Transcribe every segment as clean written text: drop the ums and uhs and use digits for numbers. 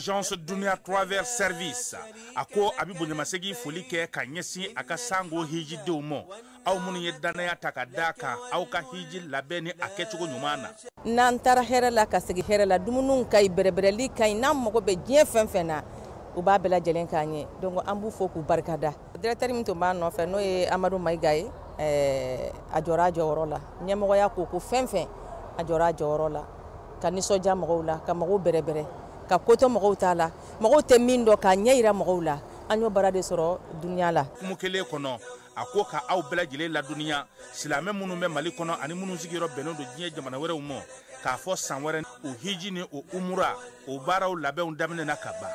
Agence Dunia Travel Service a ko a bɛ bonyamasegin foli kɛ ka ɲɛsin a ka sango hijidenw ma aw minnu ye danaya ta ka d'a kan aw ka hiji labɛn ni a kɛcogo ɲuman na. N'an taara hɛrɛ la ka segin hɛrɛ la, dumuniw ka ɲi, bɛrɛbɛrɛli ka ɲi, n'an mago bɛ diɲɛ fɛn fɛn na, u b'a bɛɛ lajɛlen k'an ye. Donc an b'u fo k'u barikada. Directeur min tun b'a nɔfɛ n'o ye Amadu Mayiga ye, a jɔra a jɔyɔrɔ la. Ɲɛmɔgɔya ko fɛn fɛn, a jɔra a jɔyɔrɔ la. Ka nisɔndiya mɔgɔw la, ka mɔgɔw bɛrɛbɛrɛ, ka kotɔ mɔgɔw t'a la, mɔgɔw tɛ min dɔn k'a ɲɛ yira mɔgɔw la. An y'o baara de sɔrɔ dunuya la. Kumu kelen kɔnɔ, a ko ka aw bɛɛ lajɛlen ladɔnniya silamɛ minnu bɛ Mali kɔnɔ ani minnu sigiyɔrɔ bɛnnen don diɲɛ jamana wɛrɛw ma, k'a fɔ san wɛrɛ o hiji ni o umura o baaraw labɛnw daminɛna ka ban.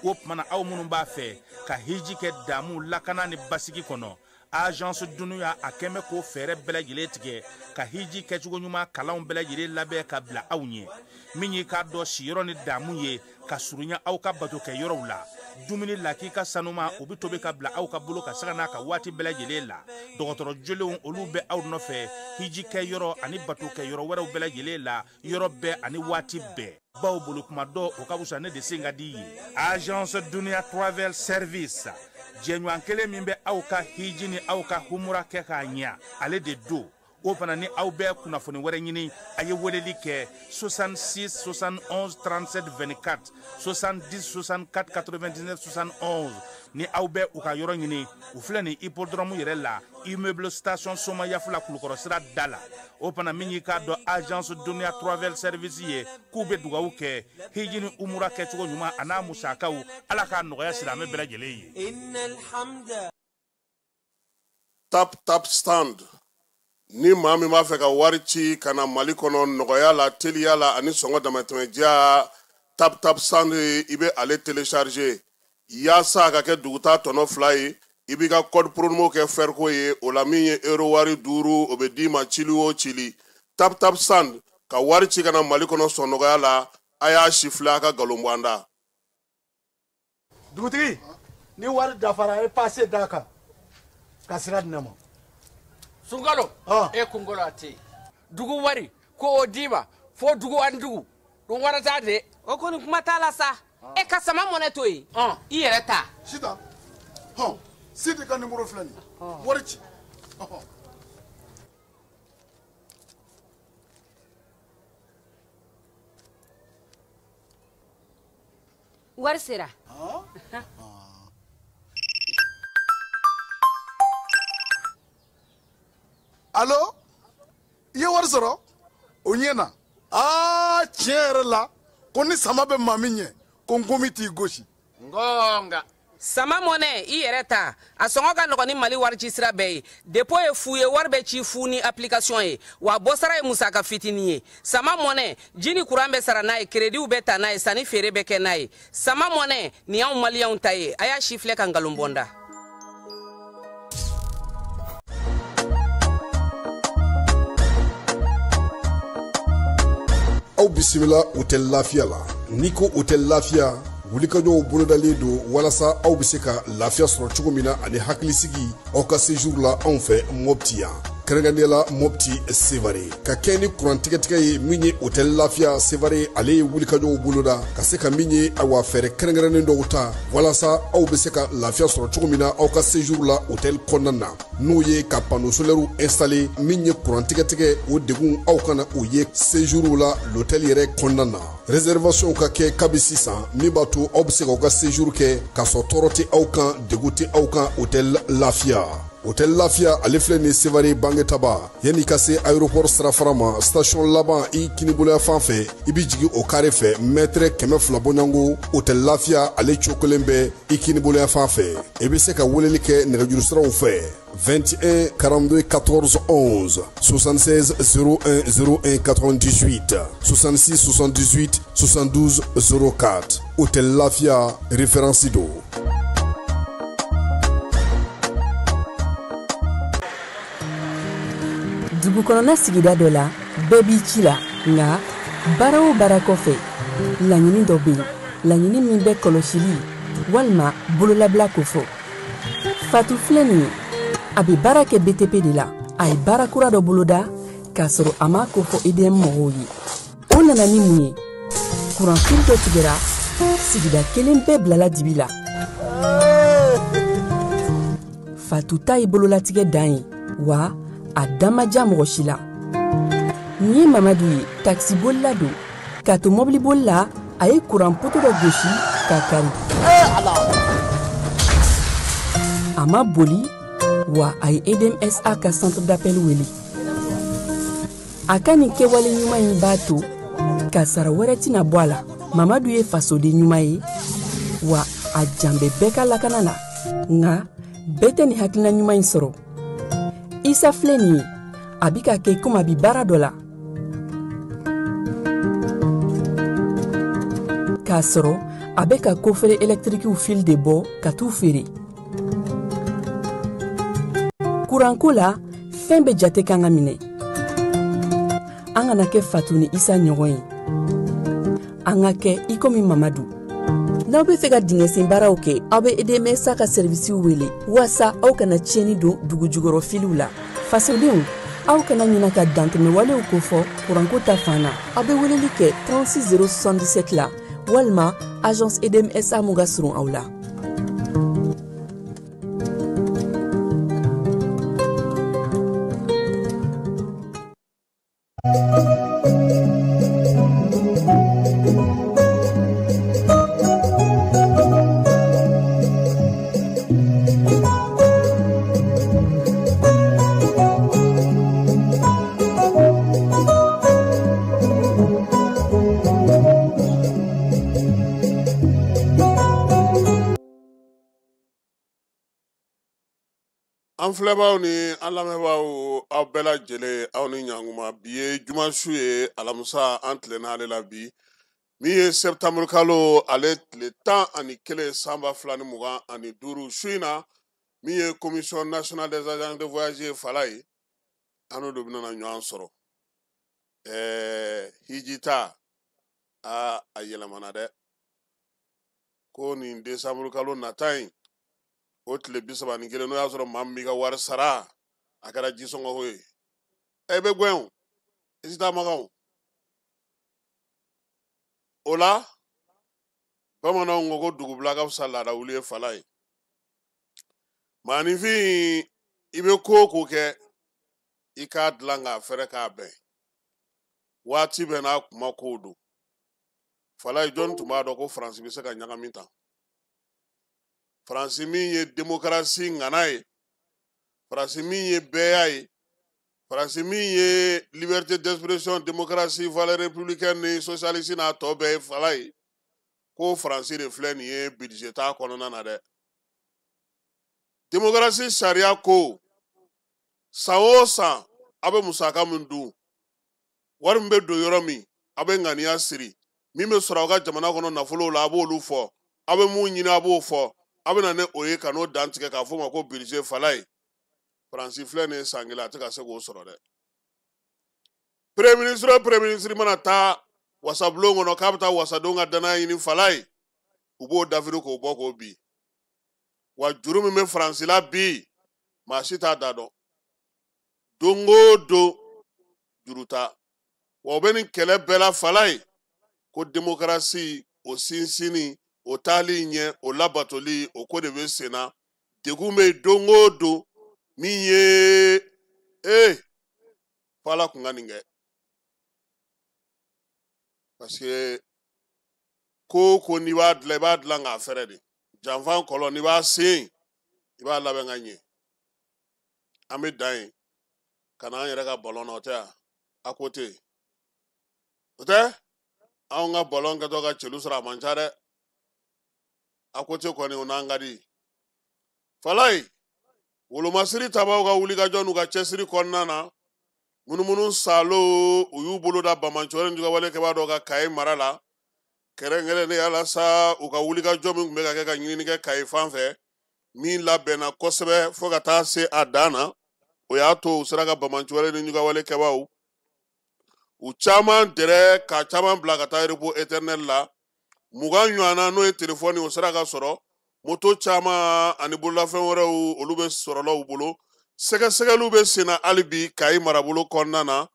O tuma na aw minnu b'a fɛ ka hiji kɛ damu lakana ni basigi kɔnɔ, Agence Dunia a kɛn bɛ k'o fɛɛrɛ bɛɛ lajɛlen tigɛ ka hiji kɛcogo ɲuman kalanw bɛɛ lajɛlen labɛn ka bila aw ɲɛ. Min y'i k'a dɔn siyɔrɔ ni damu ye ka surunya aw ka bato kɛ yɔrɔw la, dumuni lakika sanuma o bɛ tobi ka bila aw ka bolo ka saga n'a ka waati bɛɛ lajɛlen la. Dɔgɔtɔrɔ jolenw olu bɛ aw nɔfɛ hiji kɛ yɔrɔ ani bato kɛ yɔrɔ wɛrɛw bɛɛ lajɛlen la, yɔrɔ bɛɛ ani waati bɛɛ. Baw bolo kuma dɔ o ka fisa ne de sen ka di ye. Agence Dunia Travel Service, jɛɲɔgɔn kelen min bɛ aw ka hiji ni aw ka humura kɛ k'a ɲɛ, ale de don. O fana ni aw bɛ kunnafoni wɛrɛ ɲini, a ye weleli kɛ 66 71 37 24, 70 64 99 71. Ni aw bɛ u ka yɔrɔ ɲini, u filɛ nin hippodrome yɛrɛ la, immeuble station Somayafula Kulukɔrɔ sira da la. O fana min y'i k'a dɔn Agence Dunia Travel Service ye, k'u bɛ dugawu kɛ hiji ni umura kɛcogo ɲuman a n'a musakaw, Ala k'a nɔgɔya silamɛ bɛɛ lajɛlen ye. Tap Tap Stand, ni maa min b'a fɛ ka wari ci ka na Mali kɔnɔ nɔgɔya la, teliya la ani sɔngɔ damatɛmɛdiya, Tap Tap Stand i bɛ ale télécharger yaasa a ka kɛ dugutaa tɔnɔ 2 ye. I b'i ka code promo kɛ fɛriko ye, o la min ye euro wari 5 o bɛ d'i ma cili o cili. Tap Tap Stand ka wari ci ka na Mali kɔnɔ sɔn nɔgɔya la, a y'a sifilɛ a ka nkalon bɔ an da. Dugutigi, ni wari dafara, e passe d'a kan ka sira di ne ma. Sunkalo, e kunkolo a tɛ yen. Dugu wari ko o d'i ma fo dugu ani dugu dun wara t'a de. O kɔni kuma t'a la sa. E ka sama mɔnɛ to yen. I yɛrɛ ta. Sitan, hɔn, Sidi ka numéro filɛ nin ye. Wari ci. Wari sera. Allo, i ye wari sɔrɔ? O ɲɛna. Aa, tiɲɛ yɛrɛ la, ko ni sama bɛ maa min ɲɛ, ko nkomi t'i gosi. Ngonga. Sama mɔnɛ, i yɛrɛ ta. A sɔngɔ ka nɔgɔn ni Mali wari ci sira bɛɛ ye. Dépôt ye fu ye, wari bɛ ci fu ni application ye. Wa bɔsara ye musaka fitinin ye. Sama mɔnɛ, ji ni courant bɛ sara n'a ye, crédit bɛ ta n'a ye, sanni feere bɛ kɛ n'a ye. Sama mɔnɛ, nin y'anw maliyɛnw ta ye. A y'a si filɛ ka nkalon bɔ n da. Aw bisimila Hôtel Lafiya la. N'i ko Hôtel Lafiya, wulikajɔw bolodalen don walasa aw bɛ se ka lafiya sɔrɔ cogo min na ani hakilisigi aw ka séjour la anw fɛ Mopti yan. Kɛrɛnkɛrɛnnenya la Mopti Sevare. Ka kɛ ni kuran tigɛtigɛ ye min ye Hôtel Lafiya Sevare, ale ye wulikajɔw boloda ka se ka min ye awa fɛɛrɛ kɛrɛnkɛrɛnnen dɔw ta walasa aw bɛ se ka lafiya sɔrɔ cogo min na aw ka séjour la hôtel kɔnɔna na. N'o ye ka panneau solaire installé min ye kuran tigɛtigɛ o degun aw kana o ye séjour la l'hôtel yɛrɛ kɔnɔna na. Réservation ka kɛ kabi sisan min b'a to aw bɛ se k'aw ka séjour kɛ k'a sɔrɔ tɔɔrɔ tɛ aw kan, degun tɛ aw kan Hôtel Lafiya. Hôtel Lafiya ale filɛ nin Sevare Bangetaba, yanni ka se aéroport sirafara ma, station laban i kiniboloya fan fɛ, i bɛ jigin o carré fɛ mètre 200 bɔɲɔgɔnko. Hôtel Lafiya ale cogo kelen bɛ i kiniboloya fan fɛ. I bɛ se ka weleli kɛ nɛgɛjuru siraw fɛ 21 42 14 11, 76 01 01 98, 66 78 72 04. Hôtel Lafiya référence don. Dugu kɔnɔna sigida dɔ la, bɛɛ b'i ci la, nka baara o baara kɔfɛ, laɲini dɔ bɛ yen, laɲini min bɛ kɔlɔsili walima bololabila kofɔ. Fatu filɛ nin ye, a bɛ baara kɛ BTP de la. A ye baara kura dɔ boloda k'a sɔrɔ a m'a kofɔ EDM mɔgɔw ye. O nana ni mun ye? Kuran fil dɔ tigɛra Sigida kelen bɛɛ bilala dibi la. Fatu ta ye bololatigɛ dan ye, wa a da ma diya mɔgɔ si la. Nin ye Mamadu ye, takisibolila don. K'a to mɔbiliboli la, a ye kuran poto dɔ gosi k'a kari. A ma boli, wa a ye EDMSA ka centre d'appel wele. A ka nin kɛwale ɲuman in b'a to kasara wɛrɛ tɛna bɔ a la. Mamadu ye fasoden ɲuman ye, wa a jan bɛ bɛɛ ka lakana la. Nka bɛɛ tɛ nin hakilina ɲuman in sɔrɔ. Isa filɛ nin ye, a bi ka kɛ komi a bi baara dɔ la, k'a sɔrɔ a bɛ ka kofere ɛlɛtirikiw fil de bɔ ka t'u feere. Kuranko la, fɛn bɛɛ jate kan ka minɛ. An kana kɛ Fatu ni Isa ɲɔgɔn ye, an ka kɛ i komi Mamadu. N'aw bɛ fɛ ka dingɛsen baaraw kɛ, aw bɛ EDMSA ka sɛrivisiw wele waasa aw kana tiɲɛni don dugu jukɔrɔ filiw la. Fasodenw, aw kana ɲina ka dantɛmɛwalew kofɔ kuranko ta fan na. Aw bɛ weleli kɛ 36 077 la walima agence EDMSA mun ka surun aw la. An filɛbaaw ni an lamɛnbaaw, aw bɛɛ lajɛlen, aw ni ɲankuma. Bi ye jumasu ye, alamisa, an tilenna ale la bi min ye septembre kalo ale tile 11 san 2025. Su in na, min ye Commission nationale des agents de voyage ye, fala ye, an n'o de bɛna ɲɔgɔn sɔrɔ. Hijita a yɛlɛmana dɛ, ko nin décembre kalo nata in, o tile 31, n'o y'a sɔrɔ maa min b'i ka wari sara, a kɛra jisɔngɔ ko ye, e bɛ gɛn o, i ti taa Makan o. O la bamananw ko ko dugubila ka fisa laada wuli ye, fala ye. Maaninfin, i bɛ ko o ko kɛ, i k'a dilan k'a fɛrɛ k'a bɛn waati bɛɛ n'a kuma kow don. Fala ye, jɔnni tun b'a dɔn ko Faransi bɛ se ka ɲagami tan? Faransi min ye demokarasi ŋana ye, Faransi min ye bɛɛya ye, Faransi min ye liberté d'expression, démocratie, valeur républicaine ni socialiste n'a tɔ bɛɛ ye, fala ye, ko Faransi de filɛ nin ye budget t'a kɔnɔna na dɛ. Démocratie sariya ko san o san a bɛ musaka min dun, wari min bɛ don yɔrɔ min, a bɛ ŋaniya siri, min bɛ sɔrɔ aw ka jamana kɔnɔ nafolow la, a b'olu fɔ, aw bɛ mun ɲini, a b'o fɔ, a bɛ na ni o ye ka n'o dantigɛ k'a fɔ o ma ko budget, fala ye. Faransi filɛ nin ye san kelen, a tɛ ka se k'o sɔrɔ dɛ. Premier ministre o premier ministre mana taa wasabulon kɔnɔ k'a bɛ taa wasadenw ka danaya ɲini, fala ye, u b'o dafiri k'o bɔ k'o bin. Wa juru min bɛ Faransi la bi, maa si t'a da dɔn. Don o don juru ta. Wa u bɛ nin kɛlɛ bɛɛ la, fala ye, ko demokarasi o sinsinni, o taali ɲɛ, o labatoli, o ko de bɛ sen na. Degun bɛ yen don o don min ye f'Ala kun ka nin kɛ, parce que ko o ko n'i b'a dilan, i b'a dilan k'a fɛrɛ de. Janfan kɔlɔn n'i b'a sen, i b'a labɛn ka ɲɛ. An bɛ dan yen ka na an yɛrɛ ka balon na, o tɛ yan a ko tɛ yen, o tɛ anw ka balon kɛtɔ ka celu sɔrɔ, a man ca dɛ. A ko tɛ kɔni, o n'an ka di. Falaye, wolomasiri tabaw ka wulikajɔ n'u ka cɛsiri kɔnɔna na, munumunu salo, u y'u bolo da bamancɔri ni wale kɛbaa dɔ ka Kayi mara la, kɛrɛnkɛrɛnnenya la sa, u ka wulikajɔ min tun bɛ ka kɛ ka ɲinini kɛ Kayi fan fɛ, min labɛnna kosɛbɛ fo ka taa se a dan na, o y'a to u sera ka bamancɔri ni wale kɛbaaw u caman dɛrɛ ka caman bila ka taa repos éternel la. 20 ɲɔgɔnna, n'o ye telefɔni, o sera ka sɔrɔ, moto caman ani bololafɛn wɛrɛw, olu bɛ sɔrɔla u bolo. Sɛgɛsɛgɛliw bɛ sen na hali bi Kayi marabolo kɔnɔna na.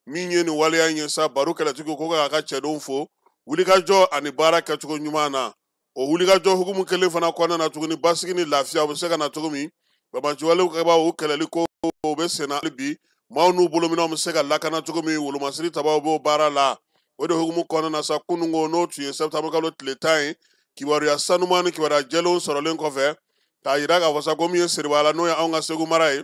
Min ye nin waleya in ye sa, baro kɛlɛtigiw ko k'a ka cɛdenw fo. Wulikajɔ ani baara kɛcogo ɲuman na, o wulikajɔ hukumu kelen fana kɔnɔna na tuguni, basigi ni lafiya o bɛ se ka na cogo min, banbaanciwalew kɛbaaw u kɛlɛli ko o bɛ senna hali bi, maaw n'u bolominɛnw bɛ se ka lakana cogo min, wolomasiri tabaw b'o baara la. O de hukumu kɔnɔna na sa, kununko n'o tun ye sɛtanburu kalo tile 10 ye, kibaruya sanuman ni kibaruya jɛlenw sɔrɔlen kɔfɛ k'a yira k'a fɔ sa ko min ye Seribala, n'o ye anw ka Segu mara ye,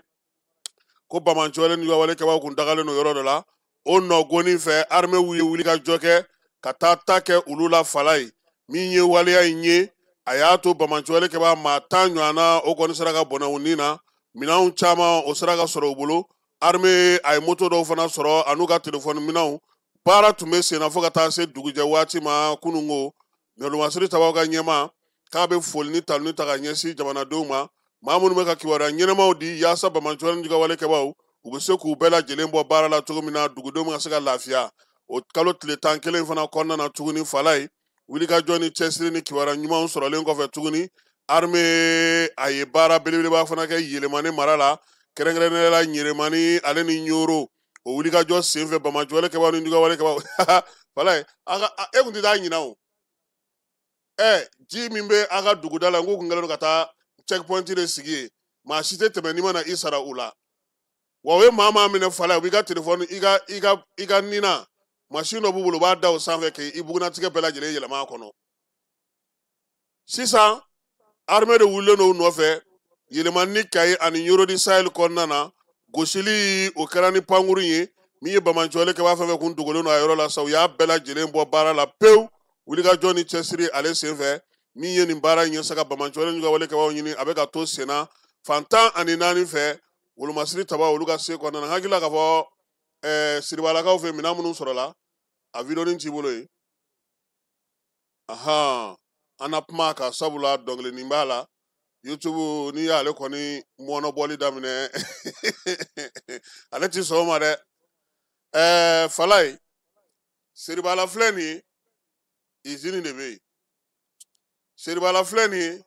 ko banbaanciwale ni wale kɛbaaw kun dagalen don yɔrɔ dɔ la. O nɔgɔnin fɛ, armée ye wulikajɔ kɛ ka taa ta kɛ olu la fala ye. Min ye waleya in ye, a y'a to banbaanciwale kɛbaa maa 10 ɲɔgɔnna o kɔni sera ka bɔnɛ u ni na, minɛnw caman o sera ka sɔrɔ u bolo. Armée a ye moto dɔw fana sɔrɔ an'u ka telefɔni minɛnw. Baara tun bɛ sen na fo ka taa se dugujɛ waati ma kununko. Wolomasiri tabaw ka ɲɛmaa k'a bɛ foli ni taloni ta ka ɲɛsin jamanadenw ma, maa minnu bɛ ka kibaruya ɲɛnamaw di yaasa banbaanciwale ni wale kɛbaaw u bɛ se k'u bɛɛ lajɛlen bɔ baara la cogo min na, dugudenw ka se ka lafiya. O kalo tile 11 fana kɔnɔna na tuguni, fala ye, wulikajɔ ni cɛsiri ni kibaruya ɲumanw sɔrɔlen kɔfɛ tuguni, armée a ye baara belebeleba fana kɛ Yélimané mara la, kɛrɛnkɛrɛnnenya la Ɲeremani ale ni Ɲoro. O wulikajɔ senfɛ, banbaanciwale kɛbaaw ni wale kɛbaaw, fala ye, e kun tɛ taa ɲina o. Ji min bɛ a ka duguda la, n k'u kun kɛlen don ka taa checkpoint de sigi yen, maa si tɛ tɛmɛ n'i ma na i sara u la. Wa u ye maa maa minɛ fala ye, u b'i ka telefɔni, i ka nina mansin dɔ b'u bolo, u b'a da o sanfɛ k'i bugunatigɛ bɛɛ lajɛlen yɛlɛma a kɔnɔ. Sisan armée de wulilen don u nɔfɛ Yélimané ni Kayi ani Nioro du Sahel kɔnɔna na. Gosili o kɛra ni pankurun ye. Min ye banbaanciwale kɛbaa fɛn fɛn kun dogolen don a yɔrɔ la sa, u y'a bɛɛ lajɛlen bɔ baara la pewu. Wulikajɔ ni cɛsiri ale senfɛ, min ye nin baara in ye sa ka banbaanciwale n'u ka wale kɛbaaw ɲini, a bɛ ka to senna fan 14 fɛ, wolomasiri tabaw olu ka se kɔnɔna na. N hakili la k'a fɔ Siribalakaw fɛ, minɛn minnu sɔrɔla, a vidéo t'i bolo yen. Ahan, an na kuma a kan, sabula dɔnkilinin b'a la YouTube. N'i y'ale kɔni mɔnɔbɔli daminɛ, ale ti sɔn o ma dɛ. Falaye, Seribala filɛ nin ye, usine de bɛ yen. Seribala filɛ nin ye,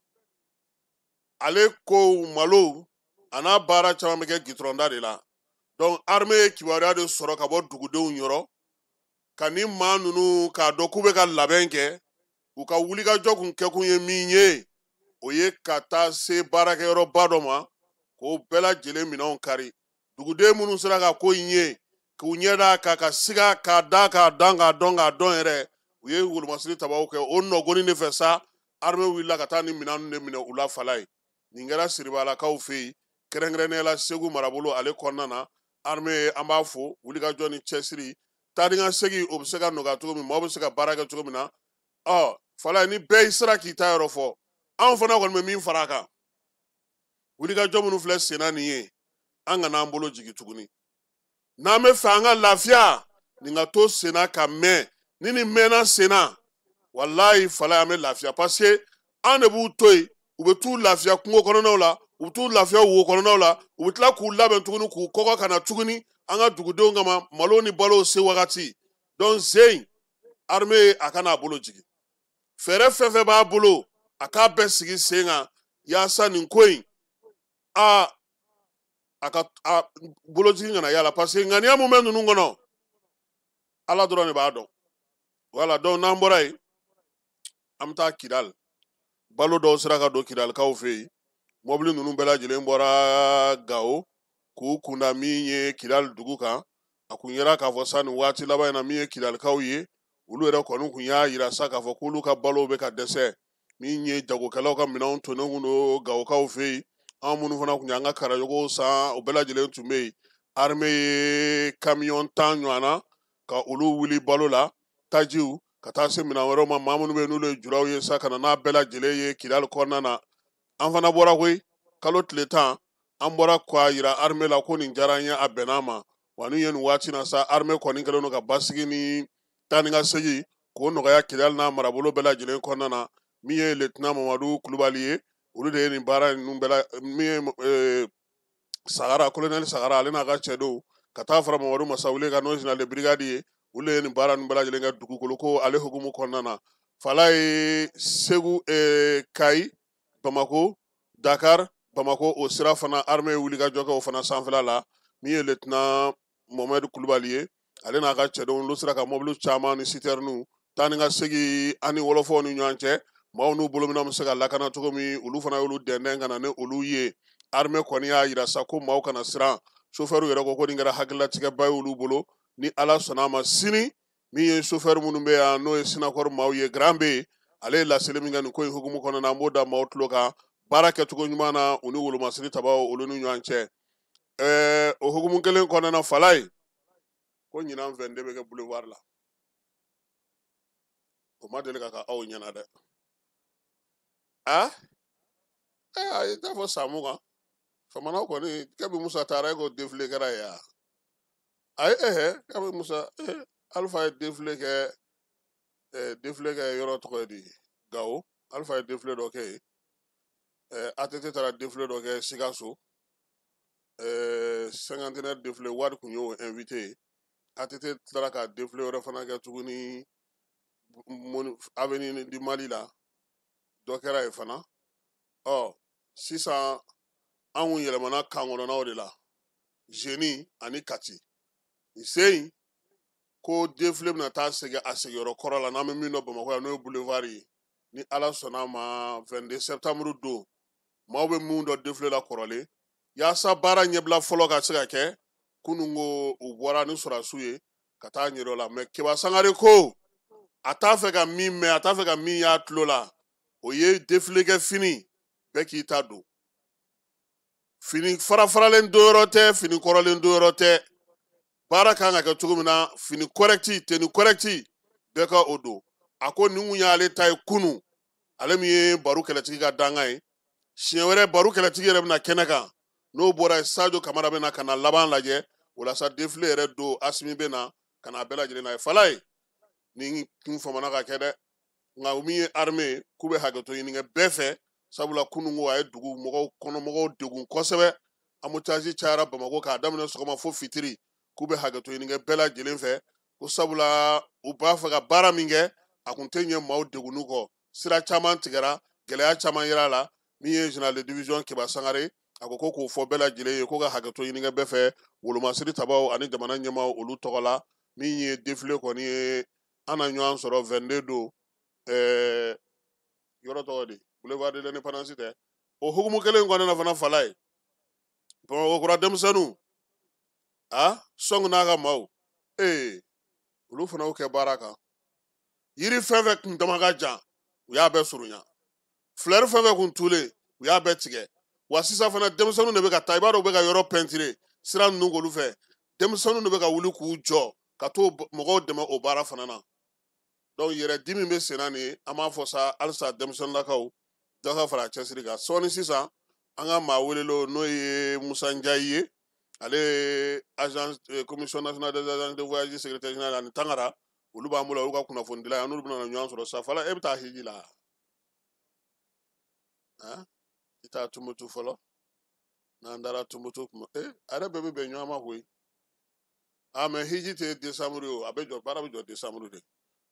ale ko malo a n'a baara caman bɛ kɛ gitɔrɔnda de la. Donc armée ye kibaruya de sɔrɔ ka bɔ dugudenw yɔrɔ ka ni maa ninnu k'a dɔn k'u bɛ ka labɛn kɛ. U ka wulikajɔ kun kɛkun ye min ye, o ye ka taa se baarakɛyɔrɔba dɔ ma k'o bɛɛ lajɛlen minɛnw kari. Duguden minnu sera ka ko in ye, k'u ɲɛ d'a kan, ka siga k'a da k'a dan k'a dɔn k'a dɔn yɛrɛ, u ye wolomasiri tabaw kɛ. O nɔgɔnin de fɛ sa, armée wulila ka taa ni minɛn ninnu de minɛ u la fala ye. Nin kɛra Siribalakaw fɛ yen, kɛrɛnkɛrɛnnenya la Segu marabolo ale kɔnɔna na. Armée, an b'a fo wulikajɔ ni cɛsiri, taa ni ka segin o bɛ se ka nɔgɔya cogo min, maaw bɛ se ka baara kɛ cogo min na. Ɔ fala, ni bɛɛ sera k'i ta yɔrɔ fɔ, anw fana kɔni bɛ min fara a kan, wulikajɔ minnu filɛ senna nin ye, an kana an bolo jigin tuguni. N'an bɛ fɛ an ka lafiya, nin ka to senna ka mɛn. Ni nin mɛnna senna, walayi fala, an bɛ lafiya, parce que an de b'u to yen, u bɛ t'u lafiya kungo kɔnɔnaw la, u bɛ t'u lafiya wo kɔnɔnaw la, u bɛ tila k'u labɛn tuguni k'u kɔgɔ ka na tuguni an ka dugudenw kama, malo ni balo se wagati. Donc zen armée a kana a bolo jigin, fɛɛrɛ fɛn fɛn b'a bolo, a k'a bɛɛ sigi sen kan yaasa nin ko in a ka a bolojigin kana yala, parce que ŋaniya mun bɛ ninnu kɔnɔ, Ala dɔrɔn de b'a dɔn. Wala, donc n'an bɔra yen, an bɛ taa Kidali. Balo dɔw sera ka don Kidalikaw fɛ yen. Mɔbili ninnu bɛɛ lajɛlen bɔra Gawo k'u kunda min ye Kidali dugu kan. A kun yera k'a fɔ sa nin waati laban in na, min ye Kidalikaw ye, olu yɛrɛ kɔni kun y'a yira sa k'a fɔ k'olu ka balow bɛ ka dɛsɛ. Min ye jagokɛlaw ka minɛnw tonnen kun don Gawokaw fɛ yen, anw minnu fana kun y'an ka karajogow san, o bɛɛ lajɛlen tun bɛ yen. Armée ye kamiyɔn 10 ɲɔgɔn na ka olu wuli balo la, tajiw, ka taa se minɛn wɛrɛw ma. Maa minnu bɛ yen n'olu ye juraw ye sa, ka na n'a bɛɛ lajɛlen ye Kidali kɔnɔna na. An fana bɔra koyi, kalo tile 10, an bɔra k'a yira armée la ko nin diyara an ye, a bɛnna ma. Wa n'u ye nin waati na sa, armée kɔni kɛlen don ka basigi ni taa ni ka segin k'o nɔgɔya Kidali n'a marabolo bɛɛ lajɛlen kɔnɔna na. Min ye lieutenant Mamadu Kulubali ye, olu de ye nin baara ninnu bɛɛ la. Min ye Sagara, colonel Sagara, ale n'a ka cɛdenw, ka taa fara Mamadu Masawule kan, n'o ye général de brigade ye, olu de ye nin baara ninnu bɛɛ lajɛlen kɛ dugukolo ko ale hukumu kɔnɔna na. Fala ye, Segu, Kayi, Bamako, Dakar, Bamako, o sira fana, armée ye wulikajɔ kɛ o fana sanfɛla la. Min ye lieutenant Mohamed Kulubali ye, ale n'a ka cɛdenw, olu sera ka mɔbili caman ni citernew Taa ni ka segin ani wɔlɔfɔw ni ɲɔgɔn cɛ, maaw n'u bolominɛnw bɛ se ka lakana cogo min, olu fana y'olu dɛndɛn ka na ni olu ye. Armée kɔni y'a yira sa ko maaw kana siran. Chauffeur yɛrɛ ko ko nin kɛra hakililatigɛba ye olu bolo. Ni Ala sɔnna a ma, sini min ye chauffeur minnu bɛ yan, n'o ye Sinakɔri maaw ye, Grand B, ale ye laseli min kɛ nin ko in hukumu kɔnɔna na, an b'o da maaw tulo kan baara kɛcogo ɲuman na u ni wolomasiri tabaw olu ni ɲɔgɔn cɛ. O hukumu kelen kɔnɔna na, Falaye ko ɲinan 22 bɛ kɛ boulevard la. O ma deli ka kɛ aw ɲɛna dɛ. A a ye t'a fɔ san 20 famanaw kɔni, Kabi Musa taara e ko défilé kɛra yen wa? Ayi, Kabi Musa, Alpha ye défilé kɛ, défilé kɛ yɔrɔ tɔgɔ ye di, Gawo. Alpha ye défilé dɔ kɛ yen. ATT taara défilé dɔ kɛ Sikaso. Cinquantenaire défilé, Wade kun y'o invité ye. ATT tilara ka défilé wɛrɛ fana kɛ tuguni avenue du Mali la, dɔ kɛra yen fana. Ɔ sisan an kun yɛlɛmana kan kɔnɔnaw de la, Jeni ani Kati. Nin sen in ko défilé bɛna taa segin a sigiyɔrɔ kɔrɔ la, n'an bɛ min dɔn Bamakɔ yan, n'o ye boulevard ye. Ni Ala sɔnna a ma, 22 septembre don, maaw bɛ mun dɔn défilé la kɔrɔlen, yaasa baara ɲɛbila fɔlɔ ka se ka kɛ. Kunun ko u bɔra ni sɔrɔdasiw ye ka taa ɲɛdɔ la, mɛ Keba Sangare ko a t'a fɛ ka min mɛn, a t'a fɛ ka min y'a tulo la, o ye défilé kɛ fini bɛɛ k'i ta don. Fini fara-faralen don yɔrɔ tɛ, fini kɔrɔlen don yɔrɔ tɛ. Baara kan ka kɛ cogo min na, fini correct, tenue correct, bɛɛ ka o don. A ko nin kun y'ale ta ye kunun, ale min ye baro kɛlɛtigi ka dankan ye. Siɲɛ wɛrɛ baro kɛlɛtigi yɛrɛ bɛna kɛnɛ kan. N'o bɔra yen, Sadio Kamara bɛna ka na laban lajɛ. O la sa, défilé yɛrɛ don, Asimi bɛ na ka na a bɛɛ lajɛlen na ye. Falaye nin kun famana ka kɛ dɛ, nka min ye armée k'u bɛ hakɛto ɲini kɛ bɛɛ fɛ, sabula kunun ko a ye dugu mɔgɔw kɔnɔmɔgɔw degun kosɛbɛ. Embouteillage cayara Bamakɔ k'a daminɛ sɔgɔma fo fitiri. K'u bɛ hakɛto ɲini kɛ bɛɛ lajɛlen fɛ, ko sabula u b'a fɛ ka baara min kɛ, a kun tɛ ɲɛ maaw degunni kɔ. Sira caman tigɛra, gɛlɛya caman yera a la. Min ye général de division Keba Sangare, a ko k'o fɔ bɛɛ lajɛlen ye ko ka hakɛto ɲini kɛ bɛɛ fɛ, wolomasiri tabaw ani jamana ɲɛmaaw olu tɔgɔ la. Min ye défilé kɔni ye, an na ɲɔgɔn sɔrɔ 22 don, yɔrɔ tɔgɔ di, boulevard de l'Indépendance tɛ. O hukumu kelen kɔnɔna na fana, Falaye, Bamakɔ kura denmisɛnninw a sɔngu n'a ka maaw, olu fana y'o kɛ baara kan. Yiri fɛn fɛn kun dama ka jan, u y'a bɛɛ surunya. Fleur fɛn fɛn kun tulen, u y'a bɛɛ tigɛ. Wa sisan fana, denmisɛnninw de bɛ ka taa, i b'a dɔn u bɛ ka yɔrɔ pɛntire sira ninnu k'olu fɛ. Denmisɛnninw de bɛ ka wuli k'u jɔ ka t'o mɔgɔw dɛmɛ o baara fana na. Donc yɛrɛ di min bɛ sen na nin ye, an b'a fɔ sa halisa denmisɛnninnakaw dɔ ka fara a cɛsiri kan. Sɔɔni sisan, an ka maa welelenw, n'o ye Musa Njayi ye, ale ye agence commission nationale des agences de voyage secrétaire général, ani Tangara, olu b'an bolo, olu ka kunnafonidila ye, an n'olu bɛna ɲɔgɔn sɔrɔ sa. Fala, e bɛ taa hiji la, han? I taa Tumutu fɔlɔ. N'an taara Tumutu kuma, a yɛrɛ bɛɛ bɛ bɛn ɲɔgɔn ma koyi. Ah, mais hiji tɛ décembre ye o, a bɛ jɔ, baara bɛ jɔ décembre de.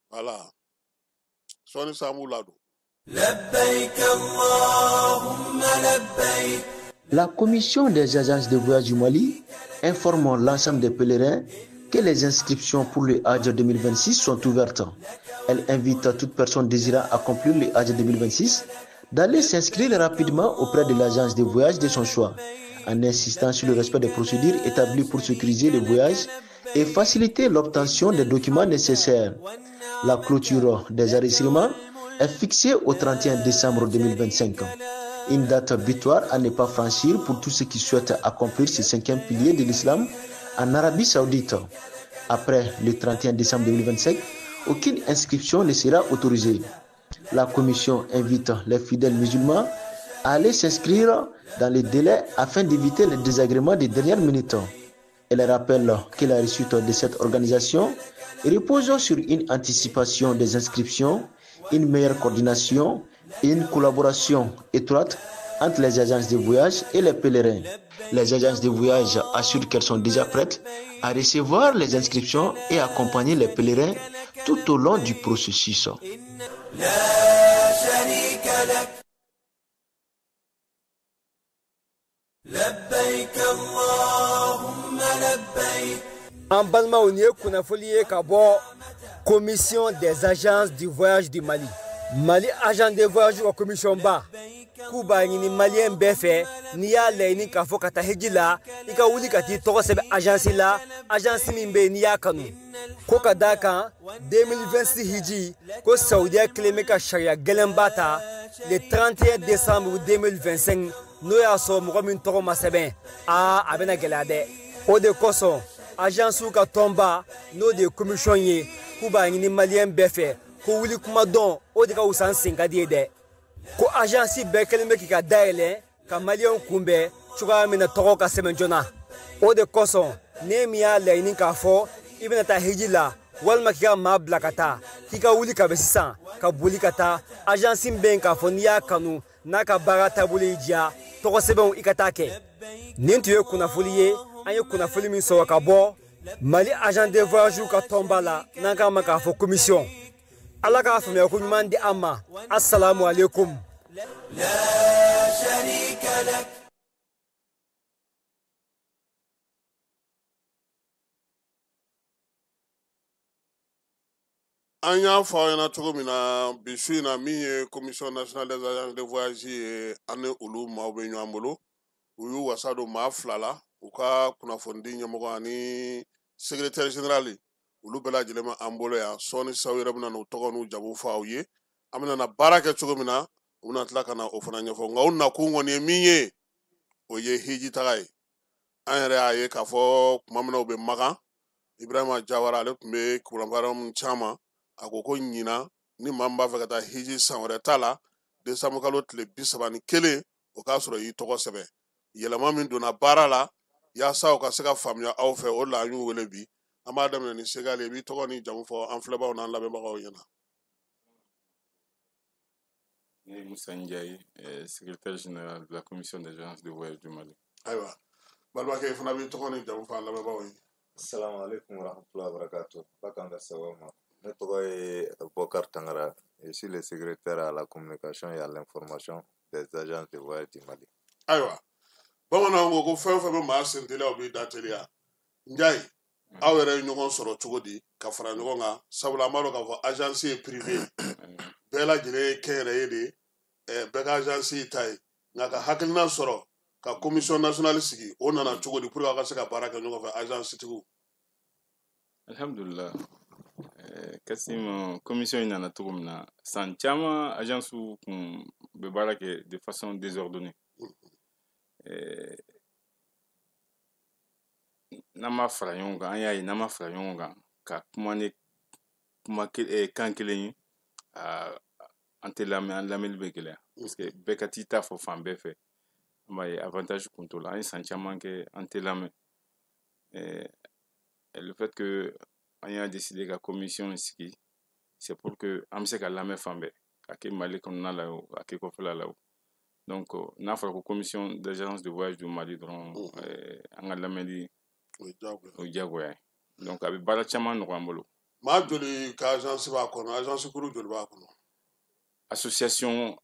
Voilà, sɔɔni sa an b'u ladon. لبيك اللهم لبيك. La commission des agences de voyage du Mali informe l'ensemble des pèlerins que les inscriptions pour le Hajj 2026 sont ouvertes. Elle invite toute personne désirant accomplir le Hajj 2026 d'aller s'inscrire rapidement auprès de l'agence de voyage de son choix, en insistant sur le respect des procédures établies pour sécuriser le voyage et faciliter l'obtention des documents nécessaires. La clôture des enregistrements est fixée au 31 décembre 2025. Une date butoir à ne pas franchir pour tous ceux qui souhaitent accomplir ce cinquième pilier de l'islam en Arabie Saoudite. Après le 31 décembre 2025, aucune inscription ne sera autorisée. La commission invite les fidèles musulmans à aller s'inscrire dans les délais afin d'éviter les désagréments des dernières minutes. Elle rappelle que la réussite de cette organisation repose sur une anticipation des inscriptions, une meilleure coordination et une collaboration étroite entre les agences de voyage et les pèlerins. Les agences de voyage assurent qu'elles sont déjà prêtes à recevoir les inscriptions et accompagner les pèlerins tout au long du processus. لا شريك لك لبيك اللهم لبيك. An balimaw, nin ye kunnafoli ye ka bɔ Commission des agences du voyage du Mali. Mali agent de voyage ka commission ba k'u b'a ɲini maliyɛn bɛɛ fɛ, n'i y'a laɲini k'a fɔ ka taa hiji la, i ka wuli ka t'i tɔgɔ sɛbɛn agence la, agence min bɛ yen n'i y'a kanu. Ko ka d'a kan 2026 hiji ko Saudiya kelen bɛ ka sariya gɛlɛnba ta le 31 décembre 2025, n'o y'a sɔrɔ mɔgɔ min tɔgɔ ma sɛbɛn, aa a bɛna gɛlɛya dɛ. O de kosɔn agencew ka tɔnba, n'o de ye commission ye, k'u b'a ɲini maliyɛn bɛɛ fɛ ko wuli kuma dɔn, o de ka wusa n sen ka di ye dɛ. Ko agence bɛɛ kɛlen bɛ k'i ka dayɛlɛ ka maliyɛnw kunbɛn cogoya min na tɔgɔ ka sɛbɛn joona. O de kosɔn ne min y'a laɲini k'a fɔ i bɛna taa hiji la walima k'i ka maa bila ka taa, k'i ka wuli ka bɛ sisan ka boli ka taa agence min bɛ yen k'a fɔ n'i y'a kanu n'a ka baara taabolo y'i diya, tɔgɔ sɛbɛnw i ka taa kɛ. Nin tun ye kunnafoli ye, an ye kunnafoli min sɔrɔ ka bɔ Mali agent de voyage ka tɔnba la, n'an k'a ma k'a fɔ commission. Ala k'a faamuya ko ɲuman di an ma. Assalamu alaikum. An y'a fɔ aw ɲɛna cogo min na bi su in na, min ye commission nationale des agences de voyage ye, an ni olu maaw bɛ ɲɔgɔn bolo. U y'u wasa don maa fila la, u ka kunnafonidi ɲɛmɔgɔ ani secrétaire général, olu bɛɛ lajɛlen ma an bolo yan. Sɔɔni sisan u yɛrɛ bɛna n'u tɔgɔ n'u jamu fɔ aw ye. An bɛna na baara kɛ cogo min na, u bɛna tila ka na o fana ɲɛfɔ. Nka u nakun kɔni ye min ye, o ye hiji taga ye. An yɛrɛ y'a ye k'a fɔ tuma min na u bɛ Makan, Ibrahima Jawara ale tun bɛ kuranbaara caman, a ko ko ɲinan ni maa min b'a fɛ ka taa hiji san wɛrɛ ta la, décembre kalo tile 31, o k'a sɔrɔ i y'i tɔgɔ sɛbɛn. Yɛlɛma min donna baara la yaasa o ka se ka faamuya aw fɛ, o de la an y'u wele bi. An b'a daminɛ ni Segali, i b'i tɔgɔ ni jamu fɔ an filɛbaaw n'an lamɛnbagaw ɲɛna. Ne ye Musa Ndiaye, secrétaire général de la commission des agences de voyage du Mali. Ayiwa, balimakɛ, i fana b'i tɔgɔ ni jamu fɔ an lamɛnbagaw ye. Assalamu alaikum warahmatullahi wabarakatuh. Ala k'an bɛn sababu ma. Ne tɔgɔ ye Bokar Tangara, je suis le secrétaire à la communication et à l'information des agences de voyage du Mali. Ayiwa, bamananw ko ko fɛn o fɛn bɛ maa sen teliya, o b'i da teliya. Ndiaye, aw yɛrɛ ye ɲɔgɔn sɔrɔ cogo di ka fara ɲɔgɔn kan? Sabula an b'a dɔn k'a fɔ agence ye privé, bɛɛ lajɛlen ye kɛnyɛrɛye de ye, bɛɛ ka agence y'i ta ye. Nka ka hakilina sɔrɔ ka commission nationale sigi, o nana cogo di pour que aw ka se ka baara kɛ ɲɔgɔn fɛ agence tigiw? Alhamdulillah. Kasim, commission in nana cogo min na, san caman agence kun bɛ baara kɛ de façon désordonnée. N'an ma fara ɲɔgɔn kan, an y'a ye n'an ma fara ɲɔgɔn kan ka kuma ni kuma kan kelen ye, an tɛ lamɛn, an lamɛnli bɛ gɛlɛya parce que bɛɛ ka t'i ta fɔ fan bɛɛ fɛ. An b'a ye avantage kun t'o la. An ye san caman kɛ an tɛ lamɛn. Le fait que an y'a décidé ka commission sigi, c'est pour que an bɛ se ka lamɛn fan bɛɛ, a kɛ Mali kɔnɔna la o, a kɛ kɔfɛla la o. Donc n'a fɔra ko commission d'agence de voyage du Mali dɔrɔn, an ka lamɛnli o ye diyagoya ye. Donc a bɛ baara caman nɔgɔya an bolo. Maa joli ka agence b'a kɔnɔ? Agence kuru joli b'a kɔnɔ? Association